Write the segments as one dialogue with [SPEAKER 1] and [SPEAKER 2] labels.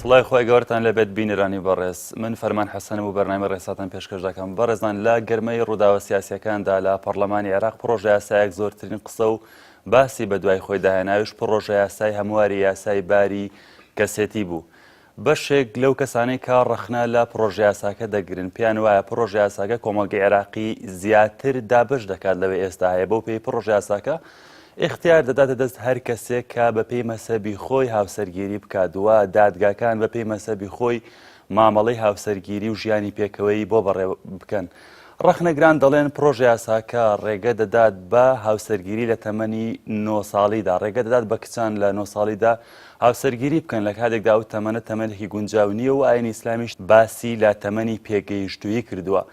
[SPEAKER 1] سڵای خۆی گەورتان لەبێت بینەرانی بەڕێز من فەرمان حەسەنم و بەرنامەی ڕێساتان پێشکەش دەکەم بەڕێزان لە گەرمەی ڕووداوە سیاسیەکاندا لە پەرلەمانی عێراق پڕۆژە یاسایەک زۆرترین قسە و باسی بەدوای خۆی داهێناویش پڕۆژە یاسای هەمواری یاسای باری کەسێتی بوو بەشێک لەو کەسانەی کە ڕەخنە لە پڕۆژەیاساکە دەگرن، پێیان وایە پڕۆژەیاساکە کۆمەڵگەی عێراقی زیاتر دابەش دەکات لەوەی ئێستا هەیە، بەو پێی پڕۆژەیاساکە ئیختیار دەداتە دەست هەر کەسێک کە بەپێی مەزهەبی خۆی هاوسەرگیری بکات و دادگاکان بەپێی مەزهەبی خۆی مامەڵەی هاوسەرگیری و ژیانی پێکەوەیی بۆ بەڕێ بکەن. ڕەخنەگران دەڵێن پڕۆژەیاساکە ڕێگە دەدات بە هاوسەرگیری لە تەمەنی نۆ ساڵیدا، ڕێگە دەدات بە کچان لە نۆ ساڵیدا هاوسەرگیری بکەن لە کاتێکدا ئەو تەمەنە تەمەنێکی گونجاو نییە و ئاینی ئیسلامیش باسی لە تەمەنی پێگەیشتوویی کردووە.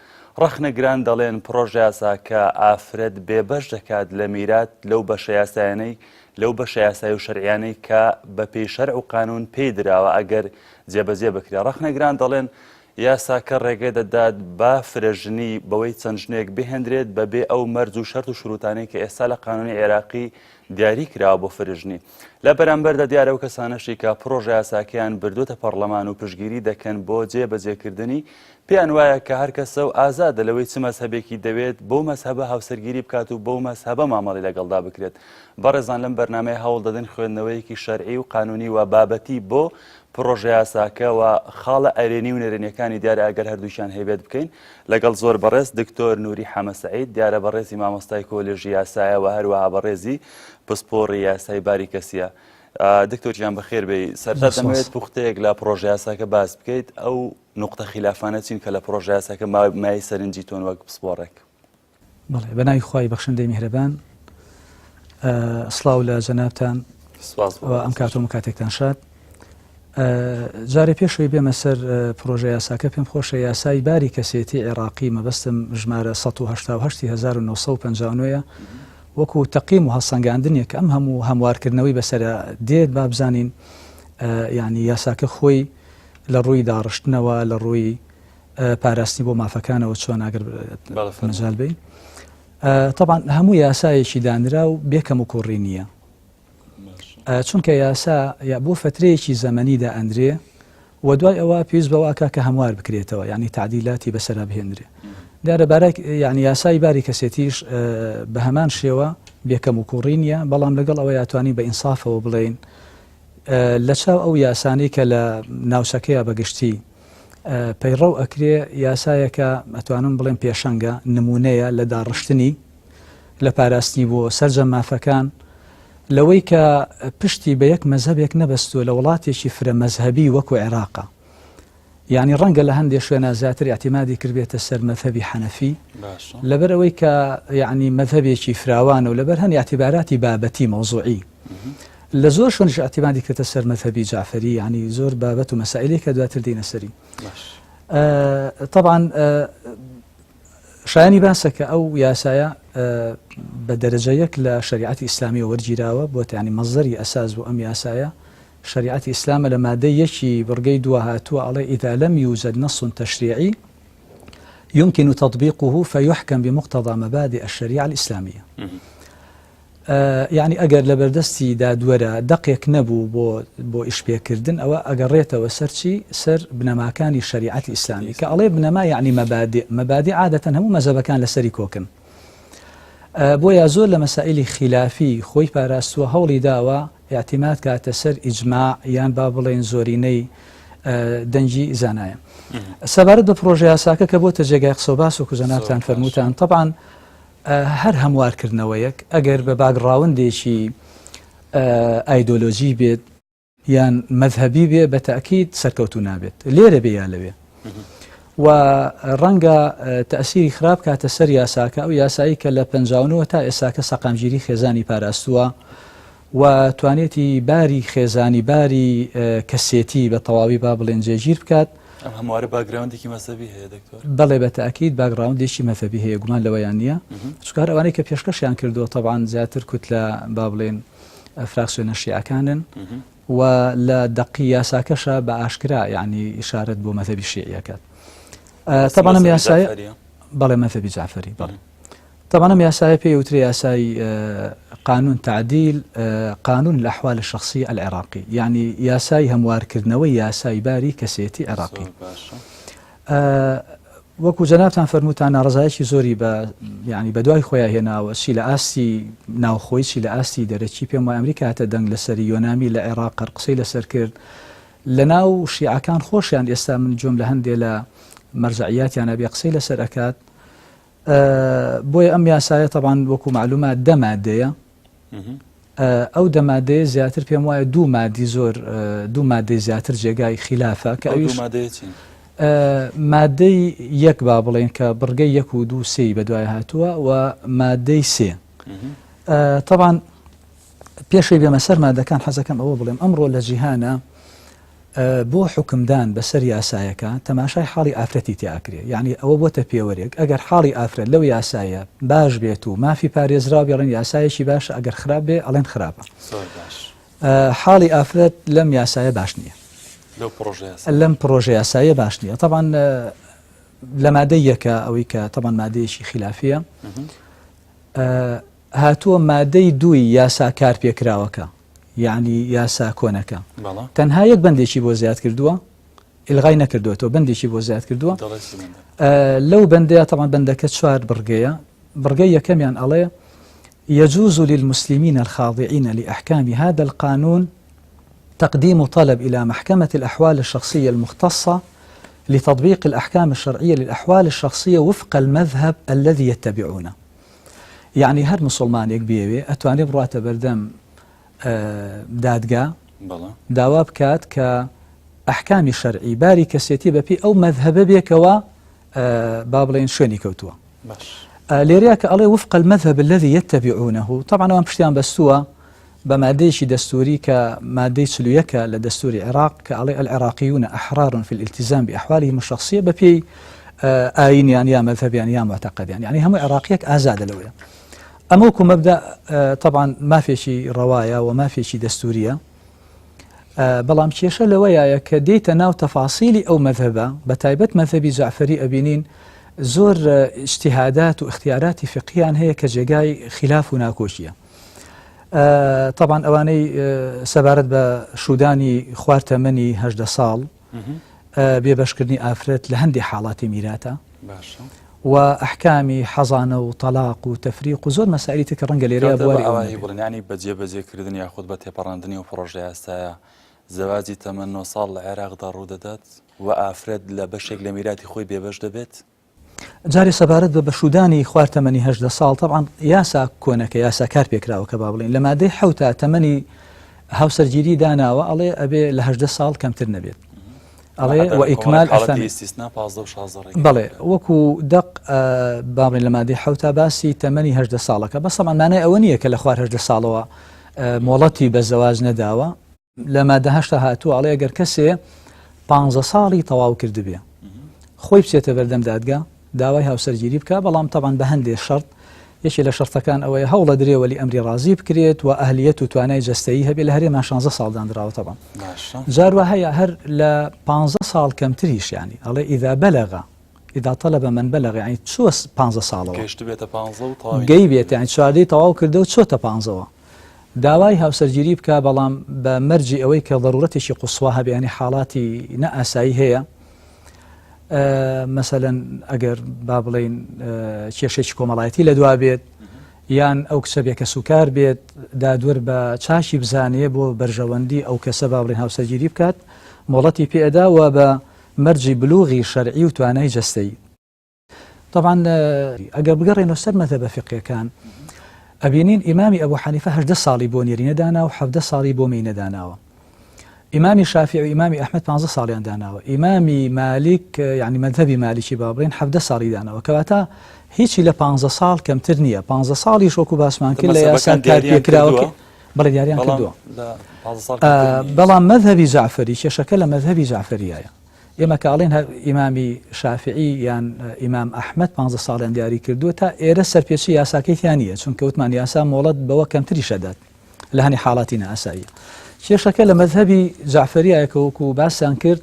[SPEAKER 1] ڕەخنەگران دەڵێن پڕۆژەیاساکە ئافرەت بێبەش دەکات لە میرات لەو بەشە یاسایانەی لەو بەشە یاسایی و شەرعیانەی کە بەپێی شەرع و قانون پێی دراوە ئەگەر جێبەجێ بکرێت. ڕەخنەگران دەڵێن یاساکە ڕێگە دەدات بە فرەژنی بەوەی چەند ژنێک بهێندرێت بەبێ ئەو مەرج و شەرت و شروتانەی کە ئێستا لە قانونی عێراقی دیاری کراوە بۆ فرەژنی. لە بەرامبەردا دیارە ئەو کەسانەشی کە پڕۆژە یاساکەیان بردووەتە پەڕلەمان و پشتگیری دەکەن بۆ جێ بەجێ کردنی، پێیان وایە کە هەر کەسە و ئازادە لەوەی چ مەزهەبێکی دەوێت بەو مەزهەبە هاوسەرگیری بکات و بەو مەزهەبە مامەڵەی لەگەڵدا بکرێت. بەڕێزان لەم بەرنامەیە هەوڵ دەدەین خوێندنەوەیەکی شەرعی و قانونی و بابەتی بۆ پڕۆژەیاساکە و خاڵە ئەرێنی و نەرێنیەکانی دیارە ئەگەر هەردووکیان هەیبێت بکەین لەگەڵ زۆر بەڕێز دکتۆر نوری حەمە سەعید دیارە بەڕێزی مامۆستای کۆلێژی یاسایە و هەروەها بەڕێزی پسپۆڕی یاسای باری کەسیە دکتۆر گیان بەخێر بێی سەرتا دەمەوێت پوختەیەک لە پڕۆژەیاساکە باس بکەیت ئەو نوقتە خیلافانە چین کە لە پڕۆژەیاساکە مایەی سەرنجی تۆن وەک پسپۆڕێک؟
[SPEAKER 2] بەڵێ بە ناوی خوای بەخشندەی میهرەبان سڵاو لە جەنابتان و ئەم کاتۆم و کاتێکتان شاد جارێ پێشەوەی بێمە سەر پرۆژە یاساکە پێم خۆشە یاسای باری کەسێتی عێراقی مەبەستم ژمارە 1959 وەکو تەقیم و هەڵسەنگاندنێک ئەم هەموو هەموارکردنەوەی بەسەرا دێت با بزانین یعنی یاساکە خۆی لە ڕووی داڕشتنەوە لە ڕووی پاراستنی بۆ مافەکانەوە چۆن ئەگەر مەجال بین طبعا هەموو یاسایەکی دانرا و بێ کەم و کوڕی نییە چونکە یاسا یا بۆ فترەیەکی زەمەنیدا ئەندرێ و دوای ئەوە پێویست بەوە کە هەموار بکرێتەوە یعنی تعدیلاتی بەسەرا بهێنرێ دیارە بارێک یعنی یاسای باری کەسێتیش بە هەمان شێوە بێکەم و کوڕی نییە بەڵام لەگەڵ ئەوە یاتوانی بە ئینسافەوە بڵێین لە چاو ئەو یاسانەی کە لە ناوچەکەیە بەگشتی پەیڕەو ئەکرێ یاسایەکە ئەتوانم بڵێم پێشەنگە نمونەیە لە داڕشتنی لە پاراستنی بۆ سەرجەم مافەکان لەوەی کە پشتی بە یەک مەزهەبێک نەبەستووە لە وڵاتێکی فرە مەزهەبی وەکو عێراقە یعنی ڕەنگە لە هەندێک شوێنە زیاتر اعتمادی کردبێتە سەر مەذهبی حەنەفی لەبەر ئەوەی کە یعنی مەذهبێکی فراوانە و لەبەر هەن اعتباراتی بابەتی مەوزوعی لە زۆر شوێنیش ئیعتیمادی کردە سەر مەزهەبی جەعفەری یانی زۆر بابەت و مەسائلێک کە دواتر دێنە سەری طبعا شایانی باسە کە ئەو یاسایە بە دەرەجە یەک لە شریعەتی ئیسلامی وەرگیراوە بۆ یانی مەزەری ئەساس بۆ ئەم یاسایە شریعەتی ئیسلامە لە مادەی یەکی بڕگەی دووە هاتووە ئەڵێ إذا لم يوجد نص تشريعي يمكن تطبيقه فيحكم بمقتضى مبادئ الشريعة الإسلامية یانی ئەگەر لەبەردەستی دادوەرا دەقێک نەبوو بۆ بۆ ئیشپێکردن ئەوە ئەگەڕێتەوە سەر چی؟ سەر بنەماکانی شەریعەتی ئیسلامی کە ئەڵێ بنەما یعنی مەبادئ مەبادئ عادەتەن هەموو مەزەبەکان لەسەری کۆکن بۆیە زۆر لە مەسائلی خلافی خۆی پاراستووە هەوڵی داوە اعتماد کاتە سەر ئیجماع یان با بڵێن زۆرینەی دەنگی زانایە سەبارەت بە پرۆژە یاساکە کە بۆتە جێگای قسە و باس و کوزەنابتان فەرمووتان طبعا هەر هەموارکردنەوەیەک ئەگەر بە باکگڕاوندێکی ئایدۆلۆژی بێت یان مەزهەبی بێ بە تەئکید سەرکەوتوو نابێت لێرە بێ یا لەوێ و ڕەنگە تەسیری خراپ کاتە سەر یاساکە ئەو یاسایی کە لە 59 تا ئێساکە سەقامگیری خێزانی پاراستووە و توانێتی باری خێزانی باری کەسێتی بە تەواوی با بڵێن جێگیر بکات.
[SPEAKER 1] ئەم هەموارە باکگراوندێکی مەزهەبی هەیە دکتۆر؟
[SPEAKER 2] بەڵێ بە تەئکید باکگراوندێکی مەزهەبی هەیە گومان لەوەیان نییە چونکە هەر ئەوانەی کە پێشکەشیان کردووە تەبعەن زیاتر کوتلە با بڵێن فراکسیۆنە شیعەکانن و لە دەقی یاساکەشە بە ئاشکرا یعنی ئیشارەت بۆ مەزهەبی شیعی ئەکات تەبعەن ئەم یاسایە بەڵێ مەزهەبی جەعفەری بەڵێ. طبعا ئەم یاسایە پێی وترێ یاسای قانون تعدیل قانون الأحوال الشخصية العراقی یعنی یاسای هەموارکردنەوەی یاسای باری کەسێتی عێراقی وەکو جەنابتان فەرمووتان ناڕەزایەکی زۆری بە یعنی بە دوای خۆیان هێناوە چی لە ئاستی ناوخۆی چی لە ئاستی دەرەکی پێم وای ئەمریکا هاتە دەنگ لەسەری یۆنامی لە عێراق هەر قسەی لەسەر کرد لە ناو شیعەکان خۆشیان ئێستا من گوێم لە هەندێ لە مەرجەعیاتیان ئەبێ قسەی لەسەر ئەکات بۆیە ئەم یاسایە تەبان وەکو معلومە دە مادەیە ئەو دە مادەیە زیاتر پێم وایە دوو مادی زۆر دوو مادەی زیاتر جێگای خلافە کە ئەویش مادەی یەک با بڵێن کە بڕگەی یەک و دوو سێی بەدوای هاتووە و مادەی سێ طبعا پێشەوەی بێمە سەر مادەکان حەزەکەم ئەوە بڵێم ئەمڕۆ لە جیهانە بۆ حوکمدان بەسەر یاسایەکە تەماشای حاڵی ئافرەتی تیا ئەکرێ یعنی ئەوە بۆتە پێوەرێک ئەگەر حاڵی ئافرەت لەو یاسایە باش بێت و مافی پارێزراو بێ ئەڵێن یاسایەکی باشە ئەگەر خراپ بێ ئەڵێن خراپە حاڵی ئافرەت لەم یاسایە باش نییە لەم پرۆژە یاسایە باش نییە طبعا لە مادەی یەکە ئەوەی کە طبعا مادەیەکی خلافیە هاتووە مادەی دووی یاسا کارپێکراوەکە یەعنی یاسا کۆنەکە تەنها یەک بەندێکی بۆ زیاد کردووە ئیلغای نەکردوێتەوە بەندێکی بۆ زیاد کردووە لەو بەندەیە تەمان بەندەکە چوار بڕگەیە بڕگەی یەکەمیان ئەڵێ يجوز للمسلمين الخاضعين لأحكام هذا القانون تقديم طلب إلى محكمة الأحوال الشخصية المختصة لتطبيق الأحكام الشرعية للأحوال الشخصية وفق المذهب الذي يتبعونه یەعنی هەر موسڵمانێک بیەوێ ئەتوانێ بڕواتە بەردەم دادگا داوا بکات کە ئەحکامی شەرعی باری کەسێتی بەپی ئەو مەذهبە بێکەوە با بڵێن شوێنی کەوتووە لێرەیە کە ئەڵێ وفق المذهب الذي يتبعونه طبعا ئەوان پشتیان بەستووە بە مادەیەکی دەستوری کە مادەی 41 لە دەستوری عێراق کە ئەڵێ العراقیون احرار في الالتزام باحوالهم الشخصیە بەپێی ئاینیان یا مەذهبیان یا معتقدیان یعنی هەموو عێراقیەک ئازادە لەوەیە ئەمە وەکو مەبدا طبعا مافێکی ڕەوایە و مافێکی دەستوریە بەڵام کێشە لەوەیە کە دێتە ناو تەفاسیلی ئەو مەذهبە بە تایبەت مەذهبی جعفری ئەبینین زۆر اجتهادات و اختیاراتی فقهیان هەیە کە جێگای خلاف و ناکۆکیە تەبان ئەوانەی سەبارەت بە شودانی خوار تەمەنی هەدە ساڵ بێبەشکردنی ئافرەت لە هەندێک حاڵاتی میراتە و ئەحکامی حەزانە و تەلاق و تەفریق و زۆر مەسائلی تر کە ڕەنگە لێرە بواری
[SPEAKER 1] ئەوە بڵێنانی بە جێبەجێکردن یاخود بە تێپەڕاندنی و پڕۆژە یاسایە زەواجی تەمەن 9 ساڵ لە عێراقدا ڕوودەدات و ئافرەت لە بەشێک لە میراتی خۆی بێبەش دەبێت
[SPEAKER 2] جارێ سەبارەت بە بەشودانی خوار تەمەنی 18 ساڵ تەبعەن یاسا کۆنەکە یاسا کار پێکراوەکە با بڵێین لە مادەی حەوتا تەمەنی هاوسەرگیری داناوە ئەڵێ ئەبێ لە 18 ساڵ کەمتر نەبێت ئەڵێ و ئیکمال بەڵێ وەکو دەق با بڵێن لە مادەی حەوتا باسی تەمەنی 18 ساڵەکە بەس تەبعەن مانای ئەوە نییە کە لە خوار 18 ساڵەوە مۆڵەتی بە زەواج نەداوە لە مادە هەشتا هاتووە ئەڵێ گەر کەسێ پانزە ساڵی تەواو کردبێ خۆی بچێتە بەردەم دادگا داوای هاوسەرگیری بکە بەڵام تەبان بە هەندێ شەرت یەکێ لە شەرتەکان ئەوەیە هەوڵە درێ وەلی ئەمری ڕازی بکرێت و ئەهلیەت و توانای جەستەیی هەبێ لە هەرێما 16 ساڵ دانراوە تەبان جاروا هەیە هەر لە 15 ساڵ کەمتریش ینی ئەڵێ ئیدا بەلەغە اذا طلب من بلغ یعنی چووە 15 ساڵەوە
[SPEAKER 1] گەیشتبێتە 15 و تەواوی
[SPEAKER 2] گەی بێت یعنی چواردەی تەواو کردە و چۆتە پانزەوە داوای هاوسەرگیری بکا بەڵام بە مەرجی ئەوەی کە ضرورەتێکی قوسوا هەبێ یانی حاڵاتی نائاسایی هەیە مەسەلەن ئەگەر با بڵین کێشێکی کۆمەڵایەتی لە دوا بێت یان ئەو کچە بێ کەسوکار بێت دادوەر بە چاکی بزانێ بۆ بەرژەوەندی ئەو کەسە با بڵێن هاوسەرگیری بکات مۆڵەتی پێدا و بە مەرجی بلوغی شەرعی و توانای جەستەیی تەبعەن ئەگەر بگەڕێنەوە سەر مەزهەبە فیقهیەکان ئەبینین ئیمامی ئەبو حەنیفە 18 ساڵی بۆ نێرینە دانا و 17 ساڵی بۆ مێینە داناوە ئیمامی شافعی و ئیمامی ئەحمەد 15 ساڵیان داناوە ئیمامی مالیک یعنی مەذهبی مالیکی با بڵێن 17 ساڵی داناوە کەواتە هیچی لە 15 ساڵ کەمتر نییە 15 ساڵیش وەکو باسمان کرد لە یاسا کارپێکراوەکە بەڵێ دیاریان کردووە بەڵام مەذهبی جعفری کێشەکە لە مەذهبی جعفریایە ئێمە کە ئەڵێن هەر ئیمامی شافعی یان ئیمام ئەحمەد پانزە ساڵیان دیاری کردووە تا ئێرە سەرپێچی یاساکەی تیا نییە چونکە وتمان یاسا مۆڵەت بەوە کەمتریش ئەدات لە هەنی حاڵاتی نائاسایی کێشەکە لە مەذهبی جعفریایە کە وەکو باسیان کرد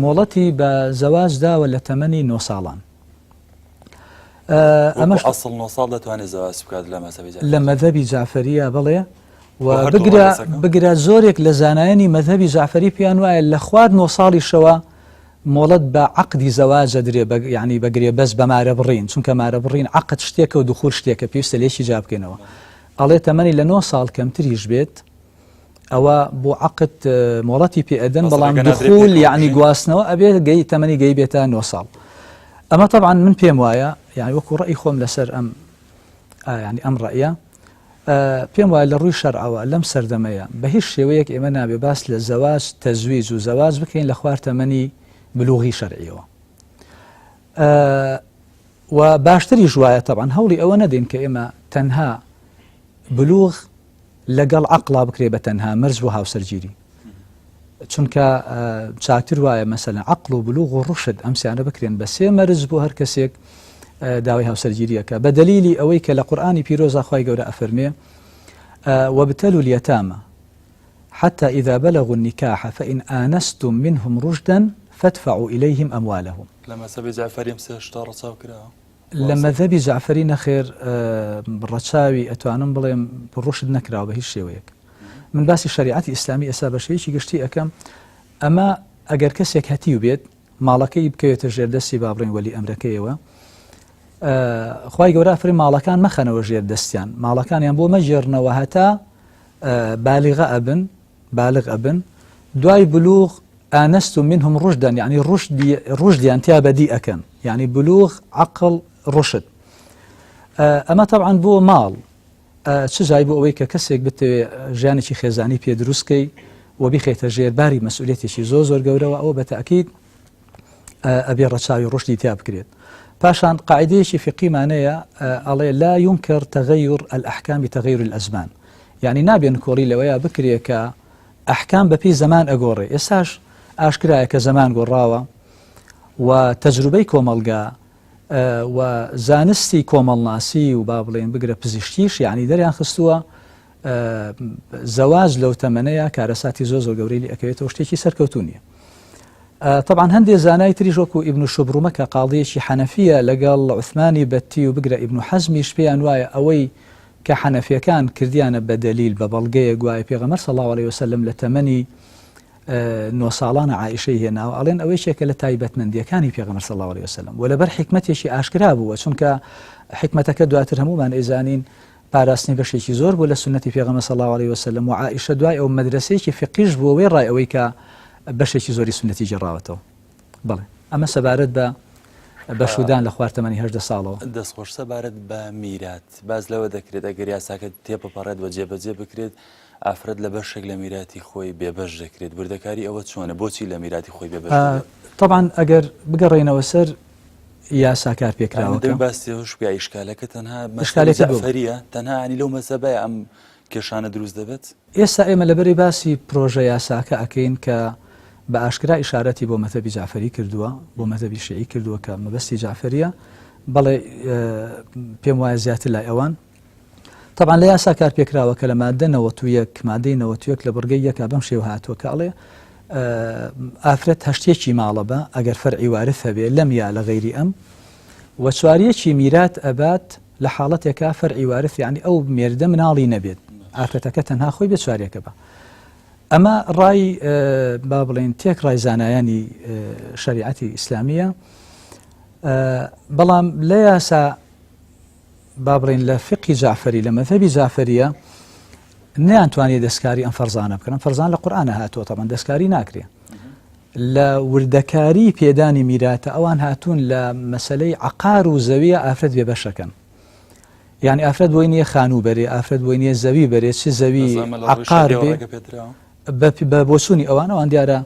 [SPEAKER 2] مۆڵەتی بە زەواج داوە لە تەمەنی نۆ ساڵان. ئەمەش
[SPEAKER 1] ئەسڵ 9 ساڵ دەتوانێت زەواج بکات لە مەزهەبی جەعفەری.
[SPEAKER 2] لە مەزهەبی جەعفەریە بەڵێ و بگرە بگرە زۆرێک لە زانایانی مەزهەبی جەعفەری پێیان وایە لە خوار 9 ساڵیشەوە مۆڵەت بە عەقدی زەواج ئەدرێ بە یانی بە گرێبەست بە مارە بڕین چونکە مارە بڕین عەقد شتێکە و دخول شتێکە پێویستە لێکی جیا بکەینەوە ئەڵێ تەمەنی لە 9 ساڵ کەمتریش بێت ئەوە بۆ عقد مۆڵەتی پێ ئەدەن بەڵام دخول یعنی گواستنەوە ئەبێت گەی تەمەنی گەی بێتە 9 ساڵ ئەمە طبعا من پێم وایە یعنی وەکو ڕئی خۆم لەسەر ئەم ینی ئەم ڕەیە پێم وایە لە ڕووی شەرعەوە لەم سەردەمەیە بە هیچ شێوەیەک ئێمە نابێ باس لە زەواج تەزویج و زەواج بکەین لە خوار تەمەنی بلوغی شەرعیەوە و باشتریش وایە تەبعەن هەوڵی ئەوە نەدەین کە ئێمە تەنها بلوغ لەگەڵ عەقڵا بکرێ بە تەنها مەرج بۆ هاوسەرگیری چونکە چاکتر وایە مەسەلەن عەقڵ و بلوغ و ڕشد ئەم سیانە بکرێن بە سێ مەرج بۆ هەر کەسێک داوای هاوسەرگیریەکە بە دەلیلی ئەوەی کە لە قورئانی پیرۆزا خوای گەورە ئەفەرمێ وابتلوا اليتامى حتى إذا بلغوا النكاح فإن آنستم منهم رشدا فادفعوا إليهم أموالهم.
[SPEAKER 1] لە مەزهەبی جەعفەری ئەم سێ شتە ڕەچاو کراوە؟
[SPEAKER 2] لە مەزهەبی جەعفەری نەخێر ڕەچاوی ئەتوانم بڵێم ڕوشد نەکراوە بە هیچ شێوەیەک. من باسی شەریعەتی ئیسلامی ئێستا بە شێوەیەکی گشتی ئەکەم ئەمە ئەگەر کەسێک هەتیو بێت ماڵەکەی بکەوێتە ژێر دەستی با بڵێین وەلی ئەمرەکەیەوە خوای گەورە فەرمی ماڵەکان مەخەنەوە ژێر دەستیان ماڵەکانیان بۆ مەگێڕنەوە هەتا بالیغە ئەبن بالغ ئەبن دوای بلوغ آنست منهم رشدا یعنی ڕشدیان تیا بەدی ئەکەن یعنی بلوغ عقل ڕشد ئەمە طبعا بۆ ماڵ چ جای بۆ ئەوەی کە کەسێک بتەوێ ژیانێکی خێزانی پێ دروستکەی و بیخەیتە ژێر باری مەسئولیەتێکی زۆر زۆر گەورەوە ئەوە بە تەئکید ئەبێ ڕەچاوی ڕشدی تیا بکرێت. پاشان قاعدەیەکی فقیمانەیە ئەڵێ لا ينكر تغير الأحكام بتغير الأزمان یعنی نابێ نکۆڵی لەوەیە بکرێ کە ئەحکام بەپێی زەمان ئەگۆڕێ ئێستاش ئاشکرایە کە زەمان گۆڕاوە و تەجروبەی کۆمەڵگا و زانستی کۆمەڵناسی و با بڵێین بگرە پزیشکیش یعنی دەریان خستووە زەواج لەو تەمەنەیە کارەساتی زۆر زۆر گەورەی لێ ئەکەوێتەوە شتێکی سەرکەوتوو نییە. طبعا هەندێ زانای تریش وەکو ئیبن شبرومە کە قاڵیەکی حەنەفیە لەگەڵ عوثمانی بەتی و بگرە ئیبن حەزمیش پێیان وایە ئەوەی کە حەنەفیەکان کردیانە بە دەلیل بە بەڵگەیە گوایە پێغەمبەر صلی الله علیه وسلم لە تەمەنی نۆ ساڵانە عائیشەی هێناوە ئەڵێن ئەوە یەکێکە لە تایبەتمەندیەکانی پێغەمبەر صلی اللە علیە وسلم و لەبەر حیکمەتێکی ئاشکرا بووە چونکە حیکمەتەکە دواتر هەموومان ئەیزانین پاراستنی بەشێکی زۆر بوو لە سوننەتی پێغەمبەر صلی اللە علیە وسلم و عائیشە دوای ئەو مەدرەسەیەکی فقیش بووە وێڕای ئەوەی کە بەشێکی زۆری سوننەتی گێڕاوەتەوە بەڵێ ئەمە سەبارەت بە بەشودان لە خوار تەمەنی 18
[SPEAKER 1] ساڵەوە. دەستخۆش سەبارەت بە میرات باس لەوە دەکرێت ئەگەر یاساکە تێپەپەڕێت و جێبەجێ بکرێت ئافرەت لە بەشێک لە میراتی خۆی بێبەش دەکرێت، وردەکاری ئەوە چۆنە؟ بۆچی لە میراتی خۆی بێبەش دەبێت؟
[SPEAKER 2] تەبعەن ئەگەر بگەڕێینەوە سەر یاسا کارپێکراوەکە.
[SPEAKER 1] دەبێت باسی ئەوەش بکە ئیشکالەکە تەنها مەسەلەی جەعفەرییە، تەنها یانی لەو مەزهەبەیە ئەم کێشانە دروست دەبێت؟
[SPEAKER 2] ئێستا ئێمە لەبەرەی باسی پرۆژە یاساکە ئەکەین کە بە ئاشکرا ئیشارەتی بۆ مەزهەبی جەعفەری کردووە، بۆ مەزهەبی شیعی کردووە کە مەبەستی جەعفەرییە، بەڵێ پێم وایە زیاتر لای ئەوان. تەبعەن لە یاسا کارپێکراوە کە لە مادە 91 مادەی 91 لە بڕگەی یەکا بەم شێوە هاتووە کە ئەڵێ ئافرەت هەشتێکی ماڵە بە ئەگەر فەرعی وارث هەبێ لەم یا لە غەیری ئەم و چواریەکی میرات ئەبات لە حاڵەتێکا فەرعی وارث یعنی ئەو مێردە مناڵی نەبێت ئافرەتەکە تەنها خۆی بێ چواریەکە بە ئەمە ڕای با بڵێن تێک ڕای زانایانی شریعەتی ئیسلامیە بەڵام لە یاسا با بڵێین لە فقهی جەعفەری لە مەزهەبی جەعفەریە نەیانتوانی دەستکاری ئەم فەرزانە بکەن ئەم فەرزان لە قورئانە هاتووە تەبعەن دەستکاری ناکرێ لە وردەکاری پێدانی میراتە ئەوان هاتوون لە مەسلەی عقار و زەویە ئافرەت بێ بەشەکەن یعنی ئافرەت بۆی نییە خانوو بەرێ ئافرەت بۆی نییە زەوی بەرێ چ زەوی عقار بێ بە بۆچوونی ئەوان ئەوان دیارە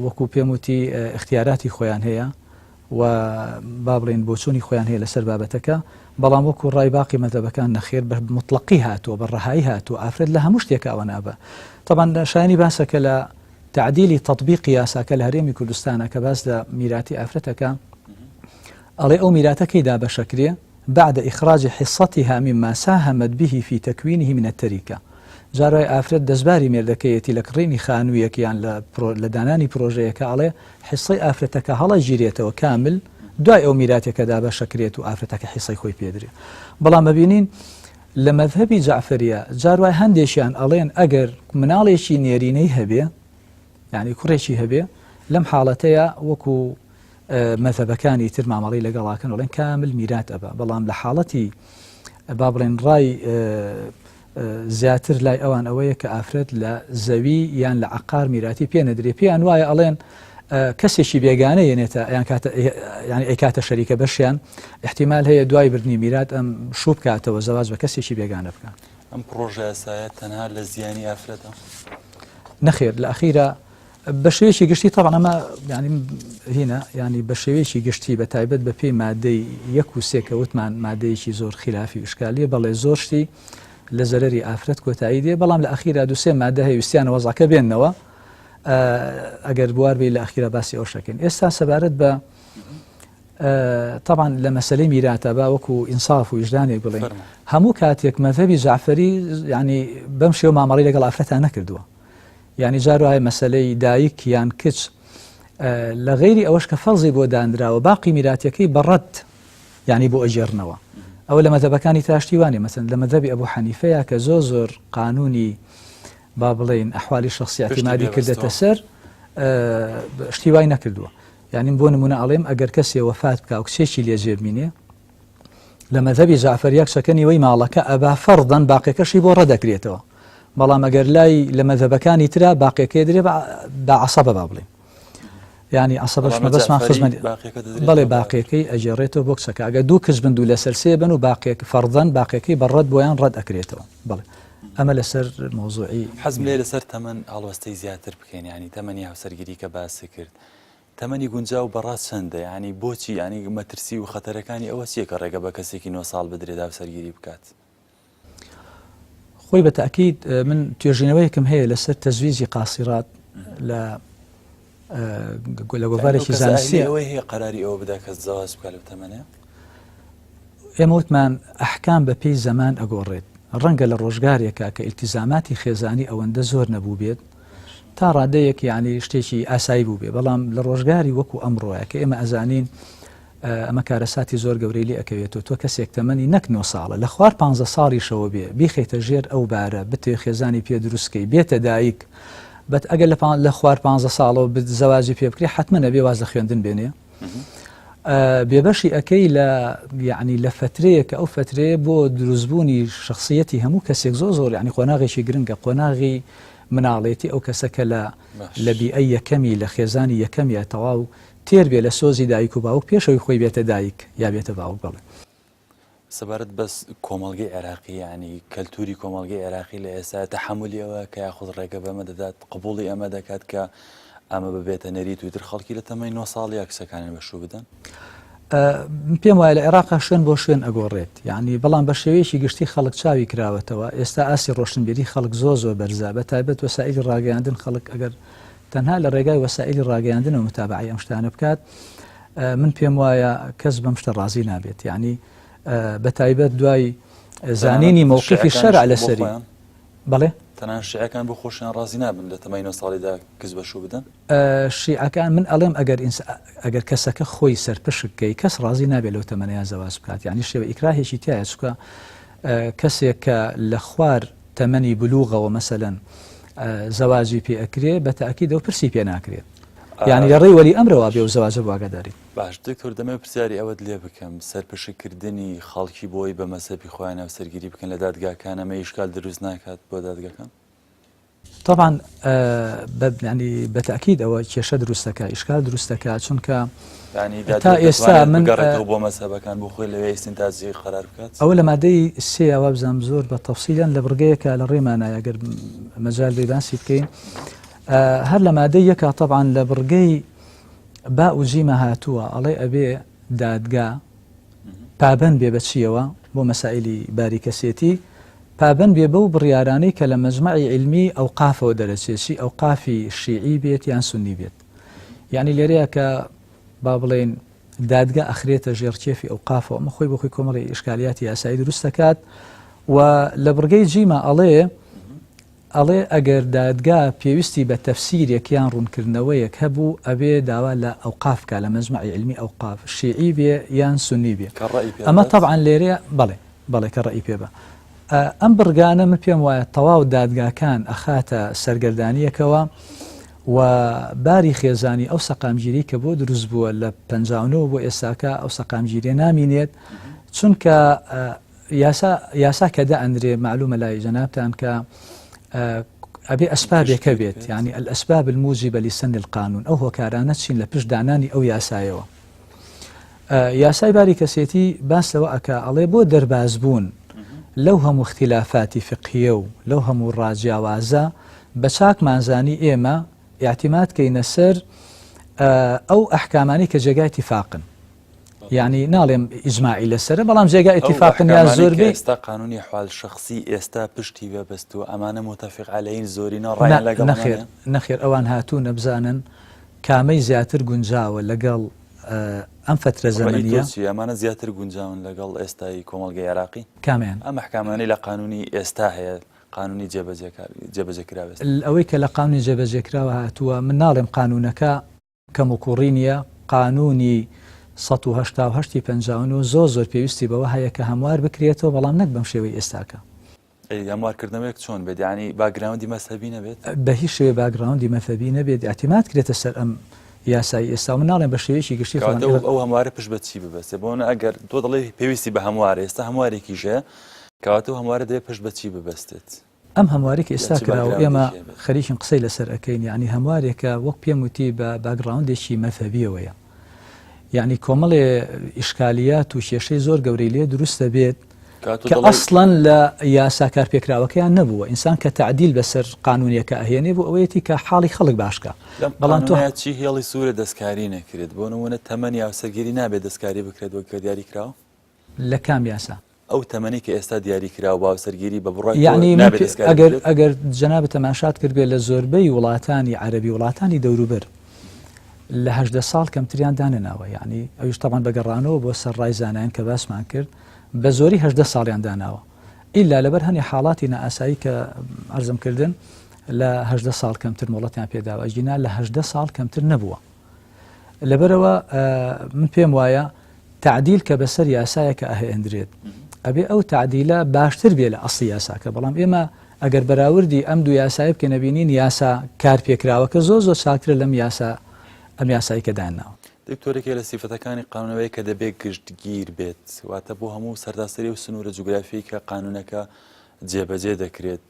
[SPEAKER 2] وەکو پێم وتی اختیاراتی خۆیان هەیە و با بڵێین بۆچوونی خۆیان هەیە لەسەر بابەتەکە، بەڵام وەکو ڕای باقی مەزهەبەکان نەخێر بە موتڵەقی هاتووە، بە ڕەهایی هاتووە، ئافرەت لە هەموو شتێکا ئەوە نابا. تەبعەن شایانی باسە کە لە تەعدیلی تەتبیقی یاساکە لە هەرێمی کوردستانا کە باس لە میراتی ئافرەت ئەکا ئەڵێ ئەو میراتە کەی دابەشەکرێ؟ بعد اخراج حصتها مما ساهمت به فی تکوینه من الترکە جار وایە ئافرەت دەستباری مێردەکەیەتی لە کڕینی خانوویەک یان لە لە دانانی پرۆژەیەکە ئەڵێ حصەی ئافرەتەکە هەڵەگیرێتەوە کامل. دوای ئەو میراتەکە دابەشەکرێت و ئافرەتەکە حیسەی خۆی پێدرێ بەڵام ببینین لە مەذهبی جەعفەریە جار وای هەندێکیان ئەڵێن ئەگەر مناڵێکی نێرینەی هەبێ یعنی کوڕێکی هەبێ لەم حاڵەتەیە وەکو مەذهبەکانی تر مامەڵی لەگەڵاکەن ئەڵێن کامل میرات ئەبا بەڵام لە حاڵەتی با بڵێن ڕای زیاتر لای ئەوان ئەوەیە کە ئافرەت لە زەوی یان لە عقار میراتی پێ نەدرێ پێیان وایە ئەڵێن کەسێکی بێگانە یەنێتە یان کاتە یانی ئەیکاتە شەریکە بەشیان احتیمال هەیە دوای بردنی میرات ئەم شوو بکاتەوە زەواج بە کەسێکی بێگانە بکە.
[SPEAKER 1] ئەم پڕۆژە یاسایە تەنها لە زیانی ئافرەتە؟
[SPEAKER 2] نەخێر لە ئەخیرا بە شێوەیەکی گشتی تەبعەن ئەمە یانی هینە یانی بە شێوەیەکی گشتی بە تایبەت بە پێی مادەی یەک و سێ کە وتمان مادەیەکی زۆر خلافی و ئشکالیە بەڵێ زۆر شتی لە زەرەری ئافرەت کۆتایی دێ بەڵام لە ئەخیرا دوسێ مادە هەیە ویستیانە وەزعەکە بێننەوە ئەگەر بوار بی لە ئەخیرا باسی ئەو شەکەین ئێستا سەبارەت بە طبعا لە مەسلەی میراتە با وەکو ئینساف و ویژدانێک بڵێن هەموو کاتێک مەذهبی جعفری ینی بەم شێوە مامەڵی لەگەڵ ئافرەتان نەکردووە یعنی جار وایە مەسلەی دایک یان کچ لە غەیری ئەوەش کە فەرزی بۆ دانراوە باقی میراتەکەی بەڕەت یعنی بۆ ئەگێڕنەوە ئەوە لە مەذهبەکانی تراشتی وانێ مەسەن لە مەذهبی ئەبوو حەنیفەیە کە زۆر زۆر قانونی با بڵێین ئەحوالی شەخسی اعتیمادی کردەتە سەر شتی وای نەکردووە یعنی بۆ نمونە ئەڵێم ئەگەر کەسێ وەفات بکە و کچێکی لێ جێبمینێ لە مەذهبی جعفەریە کچەکە نیوەی ماڵەکە ئەبا فەرضەن باقیەکەشی بۆ ڕەدەکرێتەوە بەڵام ئەگەر لای لە مەذهبەکانی ترا باقیەکەی درێ بە عەسەبە با بڵێین ینی عەسەبەش مەبەستمان خزمەت بەڵێ باقیەکەی ئەگێڕێتەوە بۆ کچەکە ئەگەر دوو کچ بن دوو لەسەر سێ بن و باقیەک فەرضەن باقیەکەی بە ڕەد بۆیان ڕەد ئەکرێتەوە بەڵێ ئەمە لەسەر مەوزوعی
[SPEAKER 1] حەزم لێ لەسەر تەمەن هەڵوەستەی زیاتر بکەین ینی تەمەنی هاوسەرگیری کە باسی کرد تەمەنی گونجاو بەڕاست چەندە ینی بۆچی ینی مەترسی و خەتەرەکانی ئەوە چیە کە ڕێگە بە کەسێکی 9 ساڵ بدرێت هاوسەرگیری بکات
[SPEAKER 2] خۆی بە تاکید من توێژینەوەیەکم هەیە لەسەر تەزویزی قاسیڕات لە لە گۆڤارێکی زانستی
[SPEAKER 1] ئەوەی هەیە قەراری ئەوە بدا کەس زەواج بکات لەو تەمەنە
[SPEAKER 2] ئێمە وتمان ئەحکام بە پێی زەمان ئەگۆڕێت ڕەنگە لە ڕۆژگارێکا کە ئیلتیزاماتی خێزانی ئەوەندە زۆر نەبوو بێت تا ڕادەیەک یعنی شتێکی ئاسایی بوو بێ بەڵام لە ڕۆژگاری وەکو ئەمڕۆیە کە ئێمە ئەزانین ئەمە کارەساتی زۆر گەورەی لێ ئەکەوێتەوە تۆ کەسێک تەمەنی نەک نۆ ساڵە لە خوار پانزە ساڵیشەوە بێ بیخەیتە ژێر ئەو بارە بتەوێ خێزانی پێ دروست کەی بێتە دایک بەت ئەگەر لە لە خوار پانزە ساڵەوە زەواجی پێ بکرێ حتمما ئەبێ واز لە خوێندن بێنێ بێبەشی ئەەکەی لە یعنی لە فترەیە کە ئەو فترەیە بۆ دروستبوونی شخصیەتی هەموو کەسێک زۆر زۆر ینی قۆناغێکی گرنگە قۆناغی مناڵێتی ئەو کەسە کە لە لە بیئەی یەکەمی لە خێزانی یەکەمیە تەواو تێر بێ لە سۆزی دایک و باوک پێش ئەوەی خۆی بێتە دایک یا بێتە باوک بەڵێ.
[SPEAKER 1] سەبارەت بە کۆمەڵگەی عێراقی یانی کەلتوری کۆمەڵگەی عێراقی لە ئێستا تەحەمولی ئەوە کە یاخود ڕێگە بەمە دەدات قبوڵی ئەمە دەکات کە ئەمە ببێتە نەریت و تر خەڵکی لە تەمەی 9 ساڵ یا کچەکانیان بە شوو بدەن؟
[SPEAKER 2] پێم وایە لە عێراقا شوێن بۆ شوێن ئەگۆڕێت یعنی بەڵام بە شێوەیەکی گشتی خەڵک چاوی کراوەتەوە ئێستا ئاستی ڕۆشنبیری خەڵک زۆر زۆر بەرزە بە تایبەت وەسائلی ڕاگەیاندن خەڵک ئەگەر تەنها لە ڕێگای وەسائیلی ڕاگەیاندنەوە متابەعەی ئەم شتانە بکات من پێم وایە کەس بەم شتە ڕازی نابێت یعنی بە تایبەت دوای زانینی مەوقفی شەرع لەسەری بەڵێ
[SPEAKER 1] تەنان شیعەکان بۆ خۆشیان ڕازی نابن لە تەمای نۆ ساڵیدا کچ بە شوو بدەن
[SPEAKER 2] شیعەکان من ئەڵێم ئەگەر ئەگەر کەسەکە خۆی سەرپشک کەی کەس ڕازی نابێت لەو تەمەنەیان زەواج بکات یعنی شێوە ئیکراهێکی تایە چکە کەسێک کە لە خوار تەمەنی بلوغەوە مەسەلەن زەواجی پێ ئەکرێ بە تاکیدەوە پرسی پێ ناکرێت یعنی لە ڕێی وەلی ئەمرەوە بێ و زەواجە بۆ ئاگاداری.
[SPEAKER 1] باش دکتۆر دەمەوێت پرسیاری ئەوەت لێ بکەم سەرپشککردنی خەڵکی بۆی بە مەزهەبی خۆیان هاوسەرگیری بکەن لە دادگاکان ئەمە ئیشکال دروست ناکات بۆ دادگاکان؟
[SPEAKER 2] طبعا ینی بە تاکید ئەوە کێشە دروستەکە ئیشکال دروستەکە چونکە
[SPEAKER 1] تا ئێستا من گەڕێتەوە بۆ مەزهەبەکان بۆ خۆی لەوێ ئیستنتاجی قەرار بکات
[SPEAKER 2] ئەوە لە مادەی سێ وابزانم زۆر بە تەفسیلەن لە بڕگەیەکە لە ڕێمانایە گەر مەجال بێ باسی بکەین هەر لە مادەی یەکە طبعا لە بڕگەی با و جیمە هاتووە ئەڵێ ئەبێ دادگا پابەند بێ بە چییەوە بۆ مەسائلی باری کەسێتی پابەند بێ بەو بڕیارانەی کە لە مەجمەعی عیلمی ئەوقافەوە دەرەچێت چی ئەوقافی شیعی بێت یان سوننی بێت یعنی لێرەیە کە با بڵێین دادگا ئەخرێتە ژێر کێفی ئەوقافەوە ئەمە خۆی بۆ خۆی کۆمەڵی ئیشکالیاتی یاسایی دروست دەکات و لە بڕگەی جیما ئەڵێ. ئەڵێ ئەگەر دادگا پێویستی بە تەفسیرێک یان ڕوونکردنەوەیەک هەبوو ئەبێ داوا لە ئەوقاف بکا لە مەجمەعی عیلمی ئەوقاف شیعی بێ یان سوننی بێ
[SPEAKER 1] کە ڕەئی پێ
[SPEAKER 2] ئەمە
[SPEAKER 1] بدات.
[SPEAKER 2] تەبعەن لێرەیە بەڵێ بەڵێ کە ڕەئی پێ بە ئەم بڕگانە من پێم وایە تەواو دادگاکان ئەخاتە سەرگەردانیەکەوە و باری خێزانی ئەو سەقامگیری کە بۆ دروست بووە لە 59 بۆ ئێستاکە ئەو سەقامگیریە نامینێت چونکە یاسا یاسا کە دائەنرێ مەعلومە لای جەنابتان کە ئەبێ ئەسبابێک هەبێت یعنی الاسباب الموجبە لسن القانون ئەو هۆکارانە چین لە پشت دانانی ئەو یاسایەوە یاسای باری کەسێتی باس لەوە ئەکا ئەڵێ بۆ دەربازبوون لەو هەموو اختلافاتی فقهیە و لەو هەموو ڕاجیاوازە بە چاکمانزانی ئێمە اعتماد کەینە سەر ئەو ئەحکامانی کە جێگای تیفاقن یانی ناڵێم ئیجماعی لەسەرە بەڵام جێگا ئیتیفاقن یا زۆربەی
[SPEAKER 1] ئێستا قانونی احوال شخصی ئێستا پشتی بە بەستووە ئەمانە متفق علیین زۆرینە ڕایان لەگەڵ
[SPEAKER 2] نەخێر نەخێر ئەوان هاتوونە بزانن کامەی زیاتر گونجاوە لەگەڵ ئەم فەترە زەمەنیە
[SPEAKER 1] ئەمانە زیاتر گونجاون لەگەڵ ئێستای کۆمەڵگەی عێراقی
[SPEAKER 2] کامیان
[SPEAKER 1] ئەم ئەحکامانەی لە قانونی ئێستا هەیە قانونی جێبەجێکراو ئێستا
[SPEAKER 2] ئەوەی کە لە قانونی جێبەجێکراوە هاتووە من ناڵێم قانونەکە کەموکوڕی نییە، قانوونی 188 ی 59 زۆر زۆر پێویستی بەوە هەیە کە هەموار بکرێتەوە، بەڵام نەک بەم شێوەی ئێستاکە.
[SPEAKER 1] ئەی هەموارکردنەوەیەک چۆن بێت؟ یانی background ی مەزهەبی نەبێت؟
[SPEAKER 2] بە هیچ شێوەیەک background ی مەزهەبی نەبێت، ئیعتیماد کرێتە سەر ئەم یاسای ئێستا و من ناڵێم بە شێوەیەکی گشتی
[SPEAKER 1] کەواتە ئەو هەموارە پشت بە چی ببەستێ؟ بۆ نموونە ئەگەر تۆ دەڵێی پێویستی بە هەموارە، ئێستا هەموارێکیش هەیە، کەواتە ئەو هەموارە دەبێت پشت بە چی ببەستێت؟
[SPEAKER 2] ئەم هەموارەی کە ئێستا کراوە و ئێمە خەریکین قسەی لەسەر ئەکەین یانی هەموارێکە وەک پێم وتی بە background ێکی مەزهەبیەوەیە یعنی کۆمەڵێ ئیشکالیات و کێشەی زۆر گەورەی لێ دروست دەبێت کە ئەسڵەن لە یاسا کارپێکراوەکەیان نەبووە ئینسان کە تعدیل بەسەر قانونیەکە ئەهێنێ بۆ ئەوەیەتی کە حاڵی خەڵک باشکە
[SPEAKER 1] بەڵام تۆ چی هێڵی سوورە دەستکاری نەکرێت بۆ نمونە تەمەنی هاوسەرگیری نابێت دەستکاری بکرێت وەک کە دیاری کراوە
[SPEAKER 2] لە کام یاسا؟
[SPEAKER 1] ئەو تەمەنەی کە ئێستا دیاری کراوە بۆ هاوسەرگیری بە بڕوای تۆ
[SPEAKER 2] یەعنی من
[SPEAKER 1] نابێت
[SPEAKER 2] پێ
[SPEAKER 1] دەستکاری
[SPEAKER 2] ئەگەر
[SPEAKER 1] بکرێت؟
[SPEAKER 2] ئەگەر جەنابت تەماشات کردبێت لە زۆربەی وڵاتانی عەرەبی وڵاتانی دەوروبەر لە 18 ساڵ کەمتریان دانەناوە یعنی ئەویش تەبان بە گەڕانەوە بۆ سەر ڕای زانایان کە باسمان کرد بە زۆری 18 ساڵیان داناوە ئیلا لەبەر هەنێ حاڵاتی نائاسایی کە عەرزم کردن لە 18 ساڵ کەمتر مۆڵەتیان پێداوە ئەگینا لە 18 ساڵ کەمتر نەبووە لەبەرئەوە من پێم وایە تەعدیل کە بەسەر یاسایەکە ئەهێندرێت ئەبێ ئەو تەعدیلە باشتر بێ لە ئەسڵی یاساکە بەڵام ئێمە ئەگەر بەراوردی ئەم دوو یاسای بکەین ئەبینین یاسا کارپێکراوەکە زۆر زۆر چاکترە لەم یاسا ئەم یاسای کە داناوە.
[SPEAKER 1] دکتۆر یەکێک لە سیفەتەکانی قانون ئەوەیە کە دەبێت گشتگیر بێت واتە بۆ هەموو سەرتاسەری ئەو سنوورە جوگرافیەی کە قانونەکە جێبەجێ دەکرێت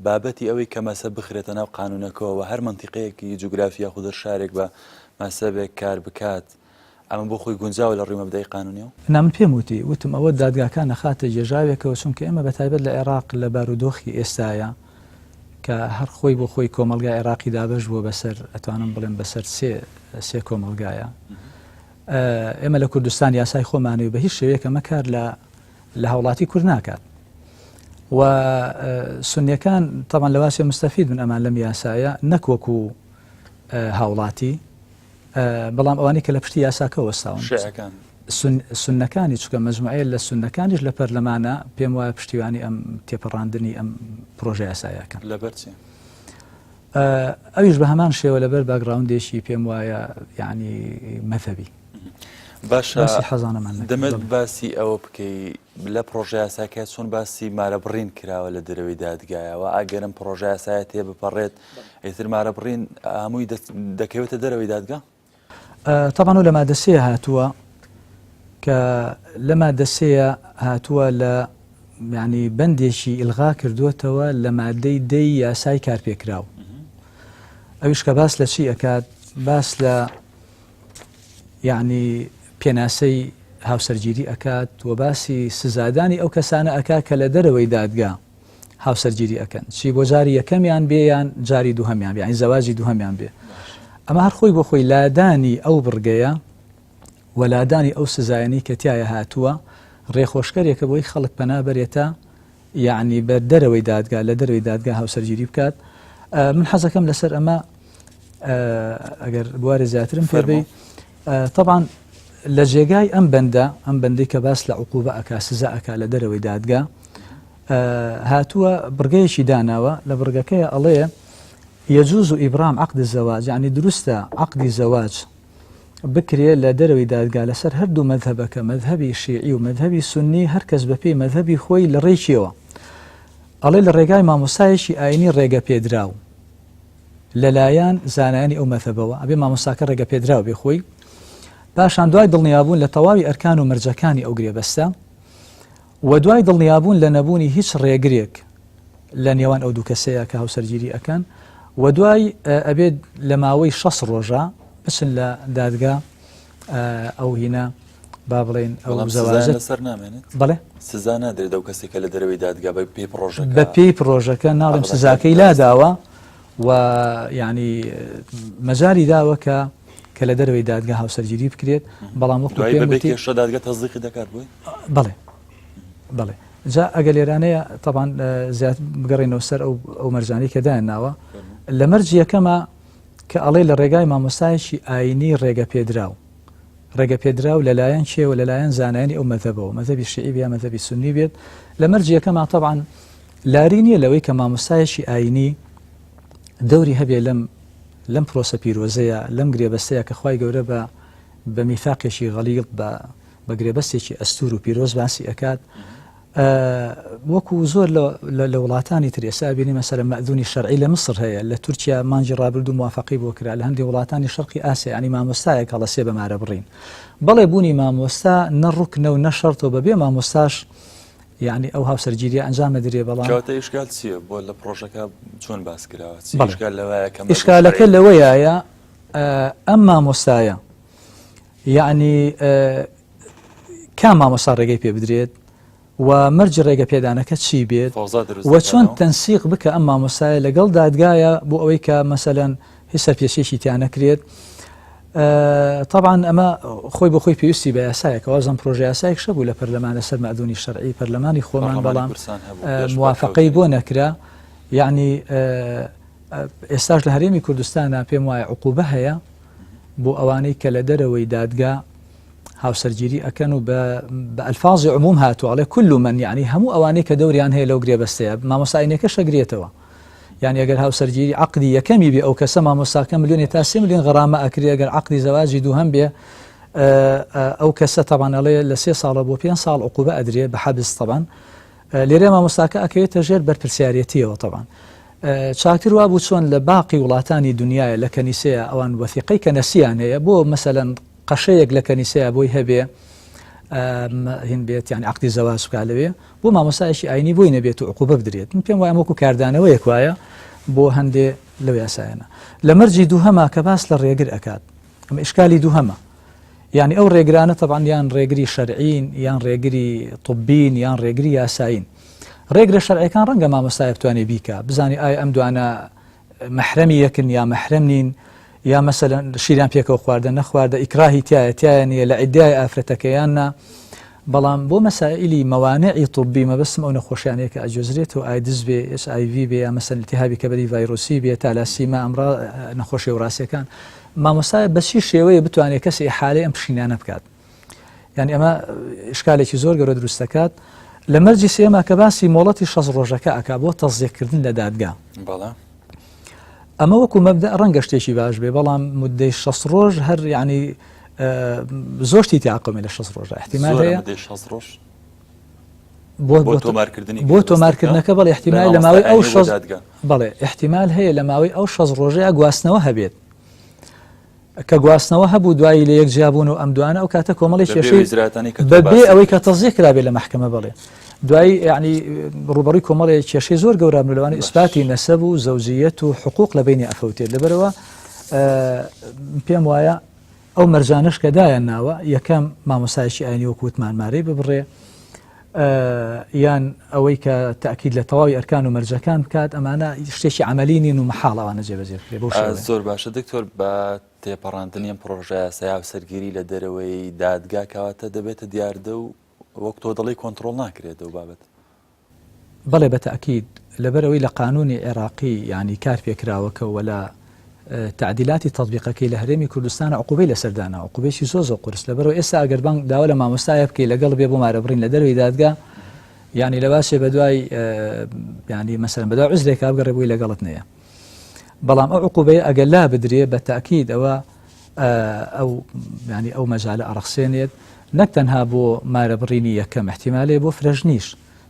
[SPEAKER 1] بابەتی ئەوەی کە مەسەب بخرێتە ناو قانونەکەوە هەر مەنتیقەیەکی جوگرافی یاخود هەر شارێک بە مەسەبێک کار بکات ئەمە بۆ خۆی گونجاوە لە ڕووی مەبدەئی قانونیەوە؟
[SPEAKER 2] نا من پێم وتی، وتم ئەوە دادگاکان ئەخاتە گێژاوێکەوە چونکە ئێمە بە تایبەت لە عێراق لە بارودۆخی ئێستایا کە هەر خۆی بۆ خۆی کۆمەڵگای عێراقی دابەش بووە بەسەر ئەتوانم بڵێم بەسەر سێ سێ کۆمەڵگایە ئێمە لە کوردستان یاسای خۆمانەوە بە هیچ شێوەیەک ئەمە کار لە لە هاوڵاتی کورد ناکات و سنیەکان تەبان لەواسێ مستەفید بن ئەمان لەم یاسایە نەک وەکو هاوڵاتی بەڵام ئەوانەی کە لە پشتی یاساکە وەستاون سنەکانی چکە مەجموعەیە لە سنەکانیش لە پەرلەمانە پێم وایە پشتیوانی ئەم تێپەڕاندنی ئەم پرۆژە یاسایەکەن
[SPEAKER 1] لەبەر چی؟
[SPEAKER 2] ئەویش بە هەمان شێوە لەبەر background ێکی پێم وایە یعنی مەزهەبی
[SPEAKER 1] باشە دەمێت باسی ئەوە بکەی لە پرۆژە یاساکە چۆن باسی مارەبڕین کراوە لە دەرەوەی دادگایەوە ئەگەرم پرۆژە یاسایە تێ بپەڕێت ئیتر مارەبڕین هەمووی دەکەوێتە دەرەوەی دادگا؟
[SPEAKER 2] تەبعەن لە مادە سێ هاتووە کە لە مادە سێ هاتووە لە ینی بەندێکی ئیلغا کردووەتەوە لە مادەی دەی یاسای کارپێکراو ئەویش کە باس لە چی ئەکات باس لە یعنی پێناسەی هاوسەرگیری ئەکات و باسی سزادانی ئەو کەسانە ئەکات کە لە دەرەوەی دادگا هاوسەرگیری ئەکەن چی بۆ جاری یەکەمیان بێ یان جاری دووهەمیان بێ یانی زەواجی دووهەمیان بێ ئەمە هەر خۆی بۆ خۆی لادانی ئەو بڕگەیە و لادانی ئەو سزایانی کە تایە هاتووە ڕێخۆشکەرێکە بۆی خەڵک پەنا بەرێتە یعنی بەر دەرەوەی دادگا لە دەرەوەی دادگا هاوسەرگیری بکات من حەزەکەم لەسەر ئەمە ئەگەر بوارێ زیاترم پێبی طبعا لە جێگای ئەم بەندە ئەم بەندەی کە باس لە عقوبە ئەکا سزا ئەکا لە دەرەوەی دادگا. هاتووە بڕگەیەکی داناوە لە بڕگەکەی ئەڵێ يجوز إبرام عقد الزواج یعنی دروستە عقدی زەواج بکرێ لە دەرەوەی دادگا لەسەر هەردوو مەذهەبەکە مەذهەبی شیعی و مەذهەبی سوننی هەر کەس بەپێی مەذهەبی خۆی لە ڕێی کێوە ئەڵێ لە ڕێگای مامۆستایەکی ئاینی ڕێگە پێدراو لەلایەن زانایانی ئەو مەذهەبەوە ئەبێ مامۆستاکە ڕێگە پێدراو بێ خۆی پاشان دوای دڵنیابوون لە تەواوی ئەرکان و مەرجەکانی ئەو گرێبەستە و دوای دڵنیابوون لە نەبوونی هیچ ڕێگرێک لە نێوان ئەو دوو کەسەیە کە هاوسەرگیری ئەکەن و دوای ئەبێت لە ماوەی 6 ڕۆژە بچن لە دادگا ئەو هینە با بڵێن ئەو زەواجە
[SPEAKER 1] سەر نامێنێت
[SPEAKER 2] بەڵێ
[SPEAKER 1] سزا نادرێت ئەو کەسێک کە لە دەرەوەی دادگا بە پێی پرۆژەکە
[SPEAKER 2] بە پێی پرۆژەکە ناڵێم سزاکەی لاداوە و یعنی مەجای داوە کە کە لە دەرەوەی دادگا هاوسەرگیری بکرێت بەڵام وەکو
[SPEAKER 1] پێم وتی کێشە دادگا تەزیقی دەکات بۆی
[SPEAKER 2] بەڵێ بەڵێ جا ئەگەر لێرانەیە تەبان زیاد بگەڕێنەوە سەر ئەو ئەو مەرجانەی کە دایان ناوە لە مەرج یەکەمە کە ئەڵێ لە ڕێگای مامۆستایەکی ئاینی ڕێگە پێدراو ڕێگە پێدراو لەلایەن کێوە لەلایەن زانایانی ئەو مەذهبەوە مەذهبی شیعی یا مەذهبی سنی بێت لە مەرج یەکەما تەبان لاری نییە لەوەی کە مامۆستایەکی ئاینی دەوری هەبێ لەم لەم پرۆسە پیرۆزەیە لەم گرێبەستەیە کە خوای گەورە بە بە میثاقێکی غەلیظ بە بە گرێبەستێکی ئەستور و پیرۆز باسی ئەکات وەکو زۆر لە وڵاتانی تر ئێستا بینی مەسەلە مەدونی شەرعی لە مسر هەیە لە تورکیا مانگی ڕابردوو موافقی بۆ کرا لە هەندێک وڵاتانی شەرقی ئاسیا ینی مامۆستایەک هەڵەسێ بە مارە بڕین بەڵێ بوونی مامۆستا نە ڕوکنە و نە شەرتەوە بەبێ مامۆستاش یعنی ئەو هاوسەرگیریە ئەنجام دەدرێ بەڵام
[SPEAKER 1] کەواتە ئیشکال چییە بۆ لە پرۆژەکە چۆن باس کراوە چی ئیشکال لەوەیە کە
[SPEAKER 2] ئیشکالەکە لەوەیە ئەم مامۆستایە یعنی کام مامۆستا ڕێگەی پێ بدرێت و مەرجی ڕێگە پێدانەکە چی بێت و چۆن تەنسیق بکە ئەم مامۆستایە لەگەڵ دادگایە بۆ ئەوەی کە مەسەلەن هیچ سەرپێچیەکی تیا نەکرێت طبعا ئەمە خۆی بۆ خۆی پێویستی بە یاسایەکە وازم پرۆژە یاسایەک شەبوو لە پەرلەمان لەسەر مەدونی شەرعی پەرلەمانی خۆمان بەڵام موافقەی بۆ نەکرا یعنی ئێستاش لە هەرێمی کوردستانە پێم وایە عقوبە هەیە بۆ ئەوانەی کە لە دەرەوەی دادگا هاوسەرگیری ئەکەن و بە بە ئەلفازی عموم هاتووە ئەڵێ کل من یعنی هەموو ئەوانەی کە دەوریان هەیە لەو گرێبەستەیە مامۆستا ئاینەکەش ئەگرێتەوە یعنی ئەگەر هاوسەرگیری عقدی یەکەمی بێ ئەو کەسە مامۆستاکە ملیۆنێ تا سێ ملیۆن غەرامە ئەکرێ ئەگەر عقدی زەواجی دووهەم بێ ئەو کەسە تەبان ئەڵێ لە سێ ساڵە بۆ پێ ساڵ عقوبە ئەدرێ بە حەبس تەبان لێرە مامۆستاکە ئەکەوێتە ژێر بەرپرسیارەتیەوە تەبان چاکتر وابوو چۆن لە باقی وڵاتانی دنیاە لە کەنیسەیە ئەوان وەثیقەی کەنەسیان هەیە بۆ مەسەلەن قەشەیەک لە کەنیسەیە بۆی هەبێ هین بێت یان عقدی زەواج بکا لەوێ بۆ مامۆستایەکی ئاینی بۆی نەبێت و عقوبە بدرێت من پێم وایە وەکو کاردانەوەیەک وایە بۆ هەندێ لەو یاسایانە لە مەرجی دووهەما کە باس لە ڕێگر ئەکات ئەمە ئیشکالی دووهەمە یعنی ئەو ڕێگرانە تەبان یان ڕێگری شەرعین یان ڕێگری طبین یان ڕێگری یاسایین ڕێگرە شەرعەکان ڕەنگە مامۆستای بتوانێ بیکا بزانانی ئایا ئەم دوانە مەحرەمی یەکن یا مەحرەم نین یا مەسەلەن شیریان پێکەوە خواردە نەخواردە ئیکراهی تایە تایە نییە لە عیدای ئافرەتەکە یان نا بەڵام بۆ مەسائلی مەوانعی طبی مەبەستم ئەو نەخۆشیانەیە کە ئەجۆزرێتەوە ئایدز بێ ئێس ئای ڤی بێ یا مەسەلەن التهابی کەبەری ڤایرۆسی بێ تالاسیما ئەمڕا نەخۆشی وراثیەکان مامۆستای بە چی شێوەیە بتوانێت کەسی ئیحالەی ئەم پشینانە بکات یعنی ئەمە ئشکالێکی زۆر گەورە دروست دەکات لە مەرجی سێما کە باسی مۆڵەتی شەست ڕۆژەکە ئەک بۆ تەزیەکردن لە دادگا ئەمە وەکو مەبدە ڕەنگە شتێکی باش بێ بەڵام مدەی 6 ڕۆژ هەر یعنی زۆر شتی تیاقۆمێ لە 6 ڕۆژ احتیمال هەیە
[SPEAKER 1] ڕۆژ
[SPEAKER 2] بۆ
[SPEAKER 1] تۆمارکردنی
[SPEAKER 2] بۆ تۆمارکردنەکە بەڵێ احتیمال لە ماوەی ئەو دادگا بەڵێ احتیمال هەیە لە ماوەی ئەو 6 ڕۆژەیە گواستنەوە هەبێت کە گواستنەوە هەبوو دوایی لە یەک جیابوون و ئەم دوانە ئەو کاتە کۆمەڵی کێشەی بەبێ ئەوەی کە تەزیق کرابێت لە مەحکەمە بەڵێ دوایی یعنی ڕوبەڕووی کۆمەڵی کێشەی زۆر گەورە بن لەوانە ئیسپاتی نەسەب و زەوجیەت و حقوق لە بینی ئەفەوتێت لەبەرەوە پێم وایە ئەو مەرجانەش کە دایان ناوە یەکەم مامۆسایکی ئاینی وەکو وتمان مارەی ببڕێ یان ئەوەی کە تاکید لە تەواوی ئەرکان و مەرجەکان بکات ئەمانە شتێکی عملی نین و مەحاڵ ئەوانە جێبەجێ بکرێ بەو شێوەیە.
[SPEAKER 1] زۆر باشە دکتۆر بە تێپەڕاندنی ئەم پڕۆژە یاسایە هاوسەرگیری لە دەرەوەی دادگا کەواتە دەبێتە دیاردە و وەک تۆ دەڵێی کۆنتڕۆڵ ناکرێت ئەو بابەتە.
[SPEAKER 2] بەڵێ بە تەئکید، لەبەرئەوەی لە قانونی عێراقی یانی کار پێکراوەکە و لە تەعدیلاتی تەتبیقەکەی لە هەرێمی کوردستان عقوبەی لەسەر دانا، عقوبەیەکی زۆر زۆر قورس، لەبەرئەوەی ئێستا ئەگەر بانگ داوا لە مامۆستایە بکەی لەگەڵ بێ بۆ مارەبڕین لە دەرەوەی دادگا یعنی لە باسێ بەدوای ینی مەسەرم بەدوای عزرێکا بگەڕێ بووی لەگەڵت نەیە بەڵام ئەو عقوبەیە ئەگەر لا بدرێ بە تاکید ئەوە ئەو ینی ئەو مەجالە ئەڕەخسێنێت نەک تەنها بۆ مارەبڕینی یەکەم احتیمالەیە بۆ فرەژنیش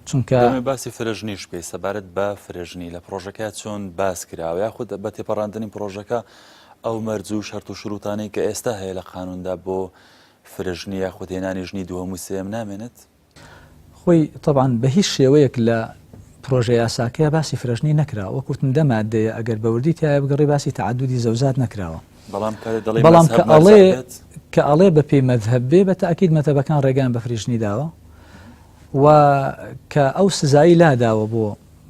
[SPEAKER 2] چونکە
[SPEAKER 1] باسی فرەژنیش بکەی سەبارەت بە فرەژنی لە پرۆژەکە چۆن باس کراوە یاخود بە تێپەڕاندنی پرۆژەکە ئەو مەرج و شەرت و شروتانەی کە ئێستا هەیە لە قانوندا بۆ فرەژنی یاخود هێنانی ژنی دووەم و سێیەم نامێنێت؟
[SPEAKER 2] خۆی تەبعەن بە هیچ شێوەیەک لە پرۆژە یاساکەیا باسی فرەژنی نەکراوە وەک وتم دە مادەیە ئەگەر بە وردی تیایا بگەڕێی باسی تەعەدودی زەوجات نەکراوە
[SPEAKER 1] بەڵام کاتێ دەڵێی
[SPEAKER 2] بەڵام
[SPEAKER 1] مەزهەب
[SPEAKER 2] کە
[SPEAKER 1] مەرجەع
[SPEAKER 2] ئەڵێ
[SPEAKER 1] بێت؟
[SPEAKER 2] کە ئەڵێ بە پێی مەزهەب بێ بە تەئکید مەزهەبەکان ڕێگایان بە فرەژنی داوە و کە ئەو سزایی لاداوە بۆ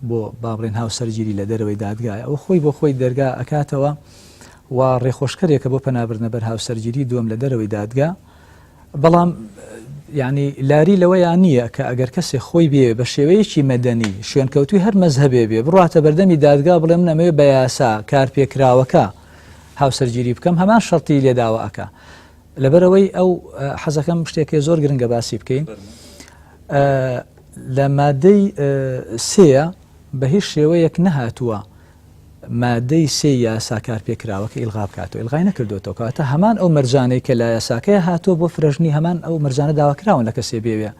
[SPEAKER 2] بۆ با بڵێن هاوسەرگیری لە دەرەوەی دادگایە ئەوە خۆی بۆ خۆی دەرگا ئەکاتەوە و ڕێخۆشکەرێکە بۆ پەنابردنە بەر هاوسەرگیری دووەم لە دەرەوەی دادگا بەڵام یعنی لاری لەوەیا نییە کە ئەگەر کەسێ خۆی بێ بە شێوەیەکی مەدەنی شوێنکەوتوی هەر مەزهەبێ بێ بڕاتە بەردەمی دادگا بڵێ من ئەمەوێ بە یاسا کارپێکراوەکە هاوسەرگیری بکەم هەمان شەرتی لێداوە ئەکا لەبەرەوەی ئەو حەزەکەم شتێکێ زۆر گرنگە باسی بکەین لە مادەی سێیە بە هیچ شێوەیەک نەهاتووە مادەی سێی یاسا کارپێکراوەکە ئیلغا بکاتەوە، ئیلغای نەکردۆتەوە، کەواتە هەمان ئەو مەرجانەی کە لە یاساکەیا هاتووە بۆ فرەژنی هەمان ئەو مەرجانە داواکراون لە کەسێ بێوێ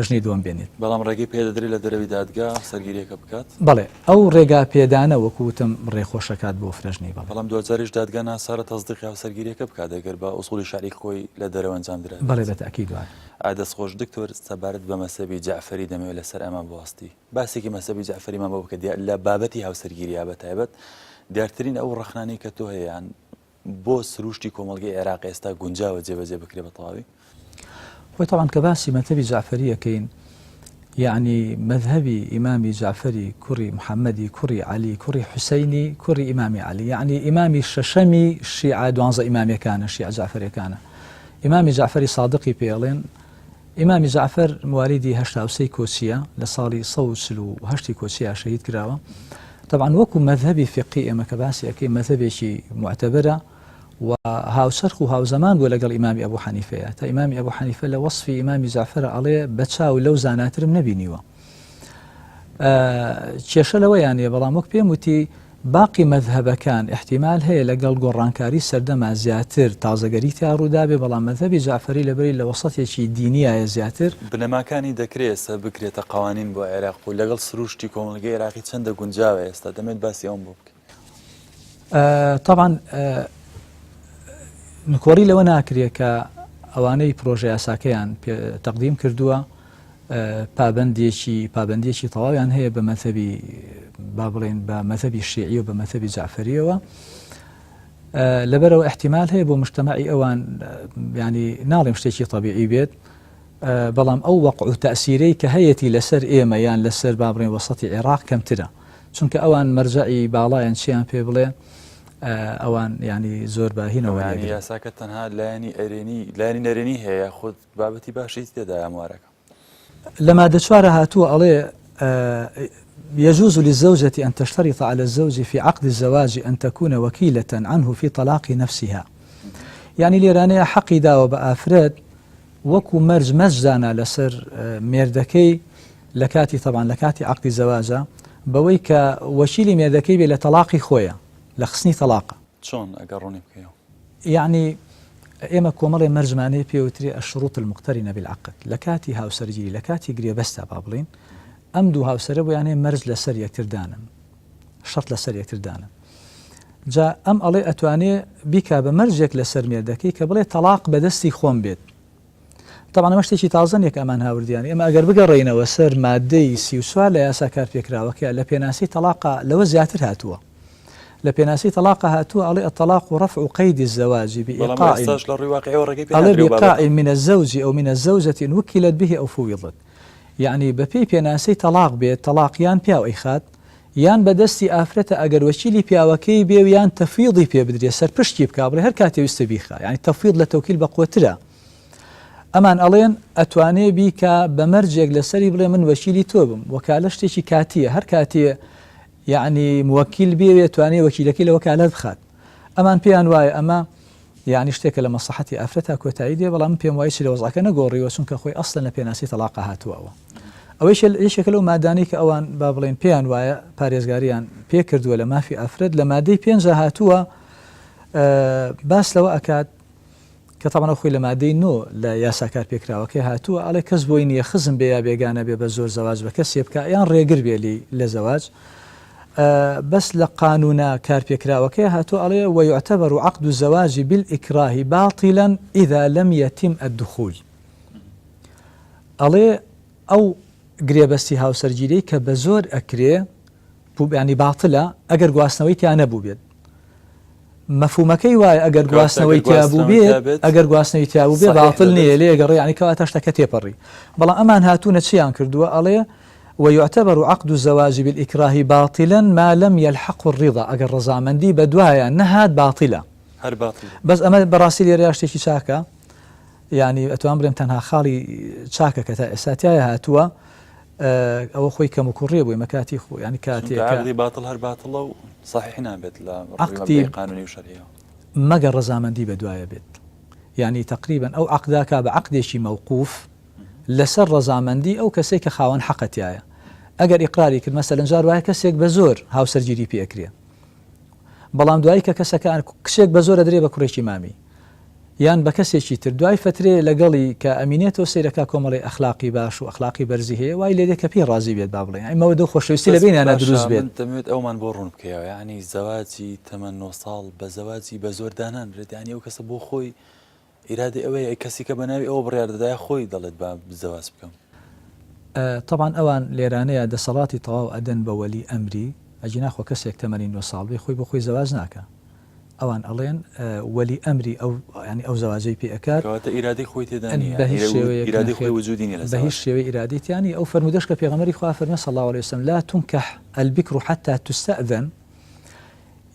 [SPEAKER 2] ژنی دووەم بێنێت.
[SPEAKER 1] بەڵام ڕێگەی پێدەدرێت لە دەرەوی دادگا هاوسەرگیریەکە بکات؟
[SPEAKER 2] بەڵێ ئەو ڕێگا پێدانە وەکو وتم ڕێخۆشەکات بۆ فرەژنی بەڵێ.
[SPEAKER 1] بەڵام دواجاریش دادگا ناچارە تەسدیقی هاوسەرگیریەکە بکات ئەگەر بە ئوسوڵی شەرعی خۆی لە دەرەوە ئەنجام درابێت.
[SPEAKER 2] بەڵێ بە تەئکید وایە.
[SPEAKER 1] دەست خۆش دکتۆر، سەبارەت بە مەزهەبی جەعفەری دەمەوێت لەسەر ئەمە بوەستی. باسێکی مەزهەبی جەعفەریمان بۆ بکە لە بابەتی هاوسەرگیرییا بە تایبەت دیارترین ئەو ڕەخنانەی کە تۆ هەیە یان بۆ سروشتی کۆمەڵگەی عێراق ئێستا گونجاوە جێبەجێ بکرێ بە تەواوی؟
[SPEAKER 2] خۆی تەبعەن کە باسی مەزهەبی جەعفەری ئەکەین یەعنی مەزهەبی ئیمامی جەعفەری کوڕی محەممەدی کوڕی عەلی کوڕی حوسەینی کوڕی ئیمامی عەلی یەعنی ئیمامی شەشەمی شیعە دوانزە ئیمامیەکانە شیعە جەعفەریەکانە ئیمامی جەعفەری سادقی پێ ئەڵێن ئیمامی جەعفەر موالیدی 83 کۆچییە، لە ساڵی 148 ی کۆچییا شەهید کراوە. تەبعەن وەکو مەزهەبی فیقهی ئێمە کە باسی ئەکەین مەزهەبێکی موعتەبەرە و هاوچەرخ و هاوزەمان بووە لەگەڵ ئیمامی ئەبوو حەنیفەیە. تا ئیمامی ئەبوو حەنیفە لە وەسفی ئیمامی جەعفەرە ئەڵێ بە چاو لەو زاناترم نەبینیوە. کێشە لەوەیان نیە بەڵام وەک پێم وتی باقی مەزهەبەکان ئیحتیمال هەیە لەگەڵ گۆڕانکاری سەردەما زیاتر تازەگەری تیا ڕوودابێ بەڵام مەزهەبی جەعفەری لەبەری لە وەسەتێکی دینیایە زیاتر.
[SPEAKER 1] بنەماکانی دەکرێ ئێستا بکرێتە قەوانین بۆ عێراق و لەگەڵ سروشتی کۆمەڵگەی عێراقی چەندە گونجاوە ئێستا دەمێت باسی ئەوەم بۆ بکەی.
[SPEAKER 2] تەبعەن نکۆڵی لەوە ناکرێ کە ئەوانەی پرۆژە یاساکەیان تەقدیم کردووە پابەندیەکی پابەندیەکی تەواویان هەیە بە مەزهەبی با بڵێین بە مەزهەبی شیعی و بە مەزهەبی جەعفەریەوە لەبەرەوە احتیمال هەیە بۆ مجتەمەعی ئەوان ینی ناڵێم شتێکی طبیعی بێت بەڵام ئەو وەقع و تەسیرەی کە هەیەی لەسەر ئێمە یان لەسەر با بڵێن وەسەتی عێراق کەمترە چونکە ئەوان مەرجەعی باڵایان چیان پێ بڵێ ئەوان ینی زۆر بە هینەوە
[SPEAKER 1] یاساکە تەنها لایەنی ئەرێنی لایەنی نەرێنی هەیە خود بابەتی باشی تێدایە هەموارەکە.
[SPEAKER 2] لە مادە چوارا هاتووە ئەڵێ يجوز للزوجة أن تشترط على الزوج في عقد الزواج أن تكون وكيلة عنه في طلاق نفسها یعنی لێرانەیە حەقی داوە بە ئافرەت وەکو مەرج مەرج دانا لەسەر مێردەکەی لە کاتی تەبان لە کاتی عقدی زەواجە بەوەی کە وەکیلی مێردەکەی بێ لە تەلاقی خۆیە لە خستنی تەلاقە
[SPEAKER 1] چۆن ئەگەر ڕوونی بکەیەوە؟
[SPEAKER 2] یەعنی ئێمە کۆمەڵێ مەرجمان هەیە پێ وترێ الشروط المقترنە بالعقد لە کاتی هاوسەرگیری لە کاتی گرێبەستا با بڵێین ئەم دوو هاوسەرە بۆیان هەیە مەرج لەسەر یەکتر دانن شەرت لەسەر یەکتر دانن جا ئەم ئەڵێ ئەتوانێ بیکا بە مەرجێک لەسەر مێردەکەی کە بڵێ تەلاق بەدەستی خۆم بێت تەبعەن ئەمە شتێکی تازە نیە کە ئەمان هاوردیان، ئێمە ئەگەر بگەڕێینەوە سەر ماددەی 34 لە یاسا کارپێکراوەکە لە پێناسەی تەڵاقا لەوە زیاتر هاتووە. لە پێناسەی تەڵاقا هاتووە ئەڵێ الطلاق رفع قید الزواج
[SPEAKER 1] بەڵام
[SPEAKER 2] بإيقاع
[SPEAKER 1] ئێستاش لە ڕووی واقیعەوە ڕێگەی پێ
[SPEAKER 2] ئەڵێ
[SPEAKER 1] نادرێ ئەو
[SPEAKER 2] بإيقاع
[SPEAKER 1] بابەتە.
[SPEAKER 2] من الزوج أو من الزوجة إن وكلت به أو فوضت یەعنی بەپێی پێناسەی تەڵاق بێت تەڵاق یان پیاو ئەیخات یان بە دەستی ئافرەتە ئەگەر وەکیلی پیاوەکەی بێ و یان تەفویضی پێ بدرێ سەرپشکی بکا بڵێ هەر کاتێ ویستت بیخە یانی تەفویض لە تەوکیل بەقوەترە ئەمان ئەڵێن ئەتوانێ بیکا بە مەرجێک لەسەری بڵێ من وەکیلی تۆ بم وەکالە شتێکی کاتیە هەر کاتێ یعنی موەکیل بێوێ توانێ وەکیلەکەی لە وەکالەت بخات ئەمان پێیان وایە ئەمە یانی شتێکە لە مەسڵەحەتی ئافرەتا کۆتایی دێ بەڵام من پێم وایە هیچی لە وەزعەکە نەگۆڕیوە چونکە خۆی ئەسڵەن لە پێناسی تەڵاقا هاتووە ئەوە. ئەوەیش یەکێکە لەو مادانەی کە ئەوان با بڵێن پێیان وایە پارێزگاریان پێ کردووە لە مافی ئافرەت لە مادەی پێنجا هاتووە باس لەوە ئەکات کە تەبعەن ئەو خۆی لە مادەی نۆ لە یاسا کارپێکراوەکەی هاتووە ئەڵێ کەس بۆی نییە خزم بێ یا بێگانە بێ بە زۆر زەواج بە کەسێ بکا یان ڕێگر بێ لێی لە زەواج بەس لە قانونە کارپێکراوەکەی هاتووە ئەڵێ ويعتبر عقد الزواج بالإكراه باطلا إذا لم يتم الدخول ئەڵێ ئەو گرێبەستی هاوسەرگیریەی کە بە زۆر ئەکرێ ینی باتلە ئەگەر گواستنەوەی تیا نەبوو بێت مەفهومەکەی وایە ئەگەر گواستنەوەی تیا بووبێت ئەگەر گواستنەوەی تیا بووبێ باتل نییە لێ گەڕێ یعنی کەواتە شتەکە تێپەڕی بەڵام ئەمان هاتوونە چیان کردووە ئەڵێ ويعتبر عقد الزواج بالإكراه باطلا ما لم يلحق الرضا ئەگەر ڕەزامەندی بەدوایە نەهات باتلە
[SPEAKER 1] هەر باتل
[SPEAKER 2] بەس ئەمە بەڕاستی لێرەیا شتێکی چاکە یعنی ئەتوان بڵێم تەنها خاڵی چاکە کە تا ئێستا تایە هاتووە ئەوە خۆی کەم و کوڕیە بۆی مەکاتی خۆ ینی کاتێک
[SPEAKER 1] عقدی باتڵ هەر باتڵە و صحیح نابێت لە عقدی قانونی و شەرعیەوە
[SPEAKER 2] مەگەر ڕەزامەندی بەدوایە بێت یعنی تقریبا ئەو عقداکە بە عقدێکی مەوقوف لەسەر ڕەزامەندی ئەو کەسێک کە خاوەن حەقەتایە ئەگەر ئیقراری کرد مەسەلەن جار وایە کەسێک بە زۆر هاوسەرگیری پێ ئەکرێ بەڵام دوایی کە کەسەکە کچێک بە زۆر ئەدرێ بە کوڕێکی مامی یان بە کەسێکی تر دوای فەترەیە لەگەڵی کە ئەمینێتەوە سەیرەکا کۆمەڵی ئەخلاقی باش و ئەخلاقی بەرزی هەیە وای لێدێ کە پێی ڕازی بێت با بڵێین ئەی مەوەدە و خۆشەویستی لە
[SPEAKER 1] بەس
[SPEAKER 2] بەینیانا
[SPEAKER 1] باشە
[SPEAKER 2] دروست بێت.
[SPEAKER 1] من دەمەوێت ئەومان بۆ ڕوون بکەیەوە یانی زەواجی تەمەن نۆ ساڵ بە زەواجی بە زۆر دانانرێت یانی ئەو کەسە بۆ خۆی ئیرادەی ئەوەیە ئەی کەسی کە بە ناوی ئەوە بڕیار دەدایە خۆی دەڵێت با زەواج بکەم.
[SPEAKER 2] تەبعەن ئەوان لێرانەیە دەسەڵاتی تەواو ئەدەن بە وەلی ئەمری ئەگینا خۆ کەسێک تەمەنی نۆ ساڵ بێ خۆی بۆ خۆی زەواج ناکا ئەوان ئەڵێن وەلی ئەمری ئەو یانی ئەو زەواجەی پێ ئەکات
[SPEAKER 1] کەواتە ئیرادەی خۆی تێدا نییە
[SPEAKER 2] بە هیچ شێوەیەک
[SPEAKER 1] ئیرادەی خۆی
[SPEAKER 2] نەخێر
[SPEAKER 1] وجودی نییە لە
[SPEAKER 2] بە هیچ
[SPEAKER 1] زەواج.
[SPEAKER 2] شێوەی ئیرادەی تیا نییە ئەو فەرموودەش کە پێغەمبەری خوا فەرمووی صلی اللە علیە وسلم لا تنکح البکر حتی تستأذن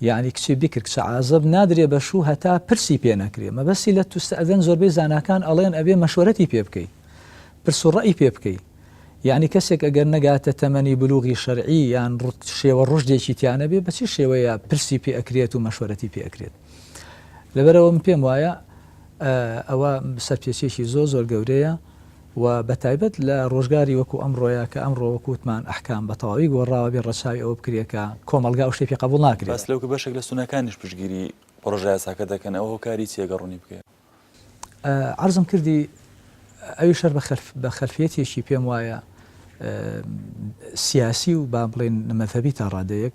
[SPEAKER 2] یەعنی کچی بیکر کچە عازەب نادرێ بە شوو هەتا پرسی پێ نەکرێ مەبەستی لە تستئذن زۆربەی زاناکان ئەڵێن ئەبێ مەشوەرەتی پێ بکەی پرس و ڕەئی پێ بکەی یەعنی کەسێک ئەگەر نەگاتە تەمەنی بلوغی شەرعی یان شێوە ڕوشدێکی تیا نەبێ بە چی شێوەیە پرسی پێ ئەکرێت و مەشوەرەتی پێ ئەکرێت لەبەرئەوە من پێم وایە ئەوە سەرپێچیەکی زۆر زۆر گەورەیە و بە تایبەت لە ڕۆژگاری وەکو ئەمڕۆیا کە ئەمڕۆ وەکو وتمان ئەحکام بە تەواوی گۆڕاوە بێ ڕەچاوی ئەوە بکرێ کە کۆمەڵگا ئەو شتەی پێ قەبوڵ ناکرێت.
[SPEAKER 1] باس لەو کە بەشێک لە سوننەکانیش پشتگیری پڕۆژەیاساکە دەکەن ئەوە هۆکاری چیە گەر ڕوونی بکەیەوە؟
[SPEAKER 2] عەرزم کردی ئەویش هەر بە خەلفیەتێکی پێم وایە سیاسی و با بڵێن مەزهەبی تا ڕادەیەک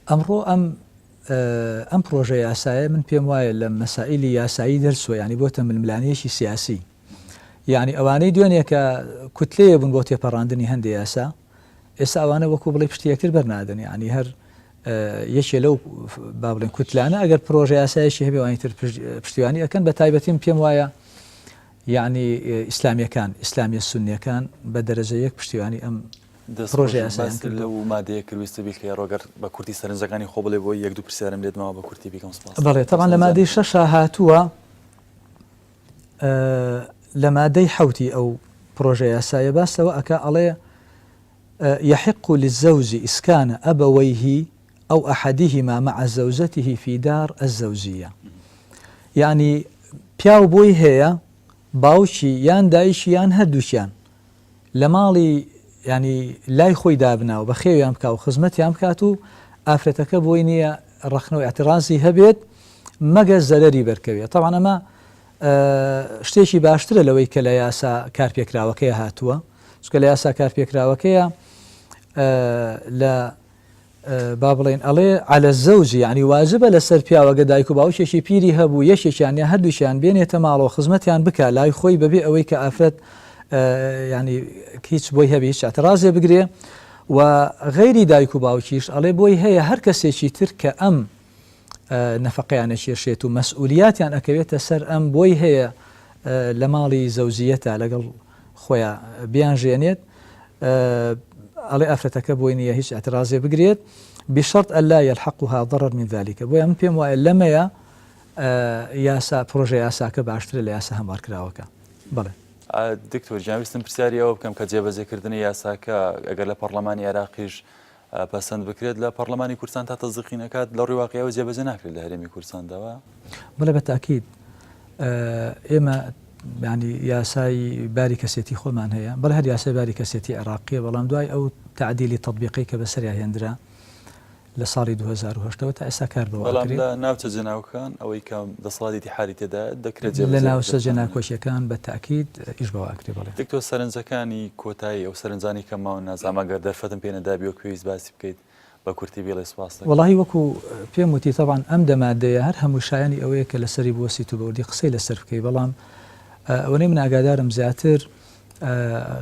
[SPEAKER 2] ئەمڕۆ ئەم ئەم پرۆژە یاسایە من پێم وایە لە مەسائیلی یاسایی دەرچووە یانی بۆتە ململانێیەکی سیاسی یانی ئەوانەی دوێنێ کە کوتلەیە بوون بۆ تێپەڕاندنی هەندێ یاسا ئێستا ئەوانە وەکو بڵێ پشتی یەکتر بەرنادەن یانی هەر یەکێ لەو با بڵێن کوتلانە ئەگەر پرۆژە یاسایەکی هەبێ وانی تر پشتیوانی ئەکەن بە تایبەتیم پێم وایە یەعنی ئیسلامیەکان، ئیسلامیە سونیەکان بە دەرەجە یەک پشتیوانی ئەم
[SPEAKER 1] دەست
[SPEAKER 2] پرۆژە
[SPEAKER 1] خۆش
[SPEAKER 2] یاسایان
[SPEAKER 1] باست
[SPEAKER 2] کردووە.
[SPEAKER 1] لەو مادەیە کرد ویستت بیخەیە ڕوو گەر بە کورتی سەرنجەکانی خۆ بڵێ بۆی یەک دوو پرسیارم لێت ماوە بە کورتی بیکەم سپاس
[SPEAKER 2] بەڵێ تەبعەن لە مادەی شەشا هاتووە لە مادەی حەوتی ئەو پرۆژە یاسایە باس لەوە ئەکا ئەڵێ یحق للزوج اسکان ابویه او احدهما مع زوجته فی دار الزوجیە یانی پیاو بۆی هەیە باوکی یان دایکی یان هەردووکیان لە ماڵی ینی لای خۆی دابنا و بەخێویان بکا و خزمەتیان بکات و ئافرەتەکە بۆی نییە ڕەخنە و اعترازی هەبێت مەگەر زەرەری بەرکەوێت تەبعەن ئەمە شتێکی باشترە لەوەی کە لە یاسا کارپێکراوەکەی هاتووە چونکە لە یاسا کارپێکراوەکەیە لە با بڵێین ئەڵێ علی الزوج یانی واجبە لەسەر پیاو ئەگەر دایک و باوکێکی پیری هەبوو یەکێکیان یا هەردووکیان بێنێتە ماڵەوە خزمەتیان بکا لای خۆی بەبێ ئەوەی کە ئافرەت ینی هیچ بۆی هەبێ هیچ اعتراضێ بگرێ و غەیری دایک و باوکیش ئەڵێ بۆی هەیە هەر کەسێکی تر کە ئەم نەفەقەیان ئەکێشێت و مەسئولیاتیان ئەکەوێتە سەر ئەم بۆی هەیە لە ماڵی زەوجیەتا لەگەڵ خۆیا بیانژێنێت ئەڵێ ئافرەتەکە بۆی نییە هیچ اعتراضێ بگرێت بشرط الا يلحقها ضرر من ذلك بۆیە من پێم وایە لەمەیە یاسا پرۆژە یاساکە باشترە لە یاسا هەموارکراوەکە بەڵێ.
[SPEAKER 1] دکتۆر گیان ویستم پرسیاری ئەوە بکەم کە جێبەجێکردنی یاساکە ئەگەر لە پەڕلەمانی عێراقیش پەسەند بکرێت لە پەڕلەمانی کوردستان تا تەزیقی نەکات لە ڕووی واقیعەوە جێبەجێ ناکرێت لە هەرێمی کوردستاندا وا؟
[SPEAKER 2] بەڵێ بە تاکید ئێمە. ینی یاسای باری کەسێتی خۆمان هەیە بەڵێ هەر یاسای باری کەسێتی عێراقیە بەڵام دوای ئەو تعدیلی تطبیقی کە بەسەریا هێندرا لە ساڵی 2010 ەوە تا ئێستا کار بەوە
[SPEAKER 1] بەڵام
[SPEAKER 2] ئەکرێ.
[SPEAKER 1] لە ناوچە جێناوکەکان ئەوەی کە دەسەڵاتی ئیتیحادی تێدایە دەکرێت
[SPEAKER 2] لە
[SPEAKER 1] جێبەجێ
[SPEAKER 2] ناوچە
[SPEAKER 1] بکرێت.
[SPEAKER 2] جێناکۆکیەکان بە تەئکید ئیش بەوە ئەکرێ بەڵێ.
[SPEAKER 1] دکتۆر سەرنجەکانی کۆتایی ئەو سەرنجانەی کە ماون نازانم ئەگەر دەرفەتم پێ نەدابی وەک پێویست باسی بکەیت بە کورتی بیڵێ سوپاست دەکەم.
[SPEAKER 2] وەڵاهی وەکو پێم وتی تەبعەن ئەم دە مادەیە هەر هەمووی شایەنی ئەوەیە کە لەسەری بوەسیت و بەوردی قسەی لەسەر بکەی بەڵام ئەوەنەی من ئاگادارم زیاتر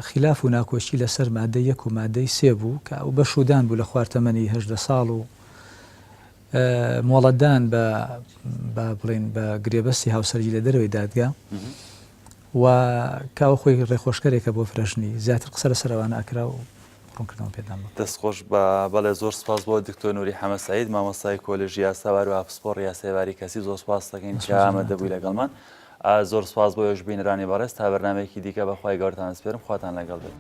[SPEAKER 2] خیلاف و ناکۆکی لەسەر مادەی یەک و مادەی سێ بوو کە ئەو بەشودان بوو لە خوار تەمەنی 18 ساڵ و مۆڵەتدان بە با بڵێین بە گرێبەستی هاوسەرگیری لە دەرەوەی دادگا و کاوە خۆی ڕێخۆشکەرێکە بۆ فرەژنی زیاتر قسە لەسەر ئەوانە ئەکرا و ڕوونکردنەوەم پێدان بوو.
[SPEAKER 1] دەست خۆش بە بەڵێ زۆر سپاس بۆ دکتۆر نوری حەمە سەعید مامۆستای کۆلێژی یاسا و هەروەها پسپۆڕی یاسای باری کەسی زۆر سپاس دەکەین کە ئامادە بووی لەگەڵمان زۆر سپاس بۆ ئێوەش بینەرانی بەڕێز تا بەرنامەیەکی دیکە بە خوای گەورەتان ئەسپێرم خواتان لەگەڵ بێت.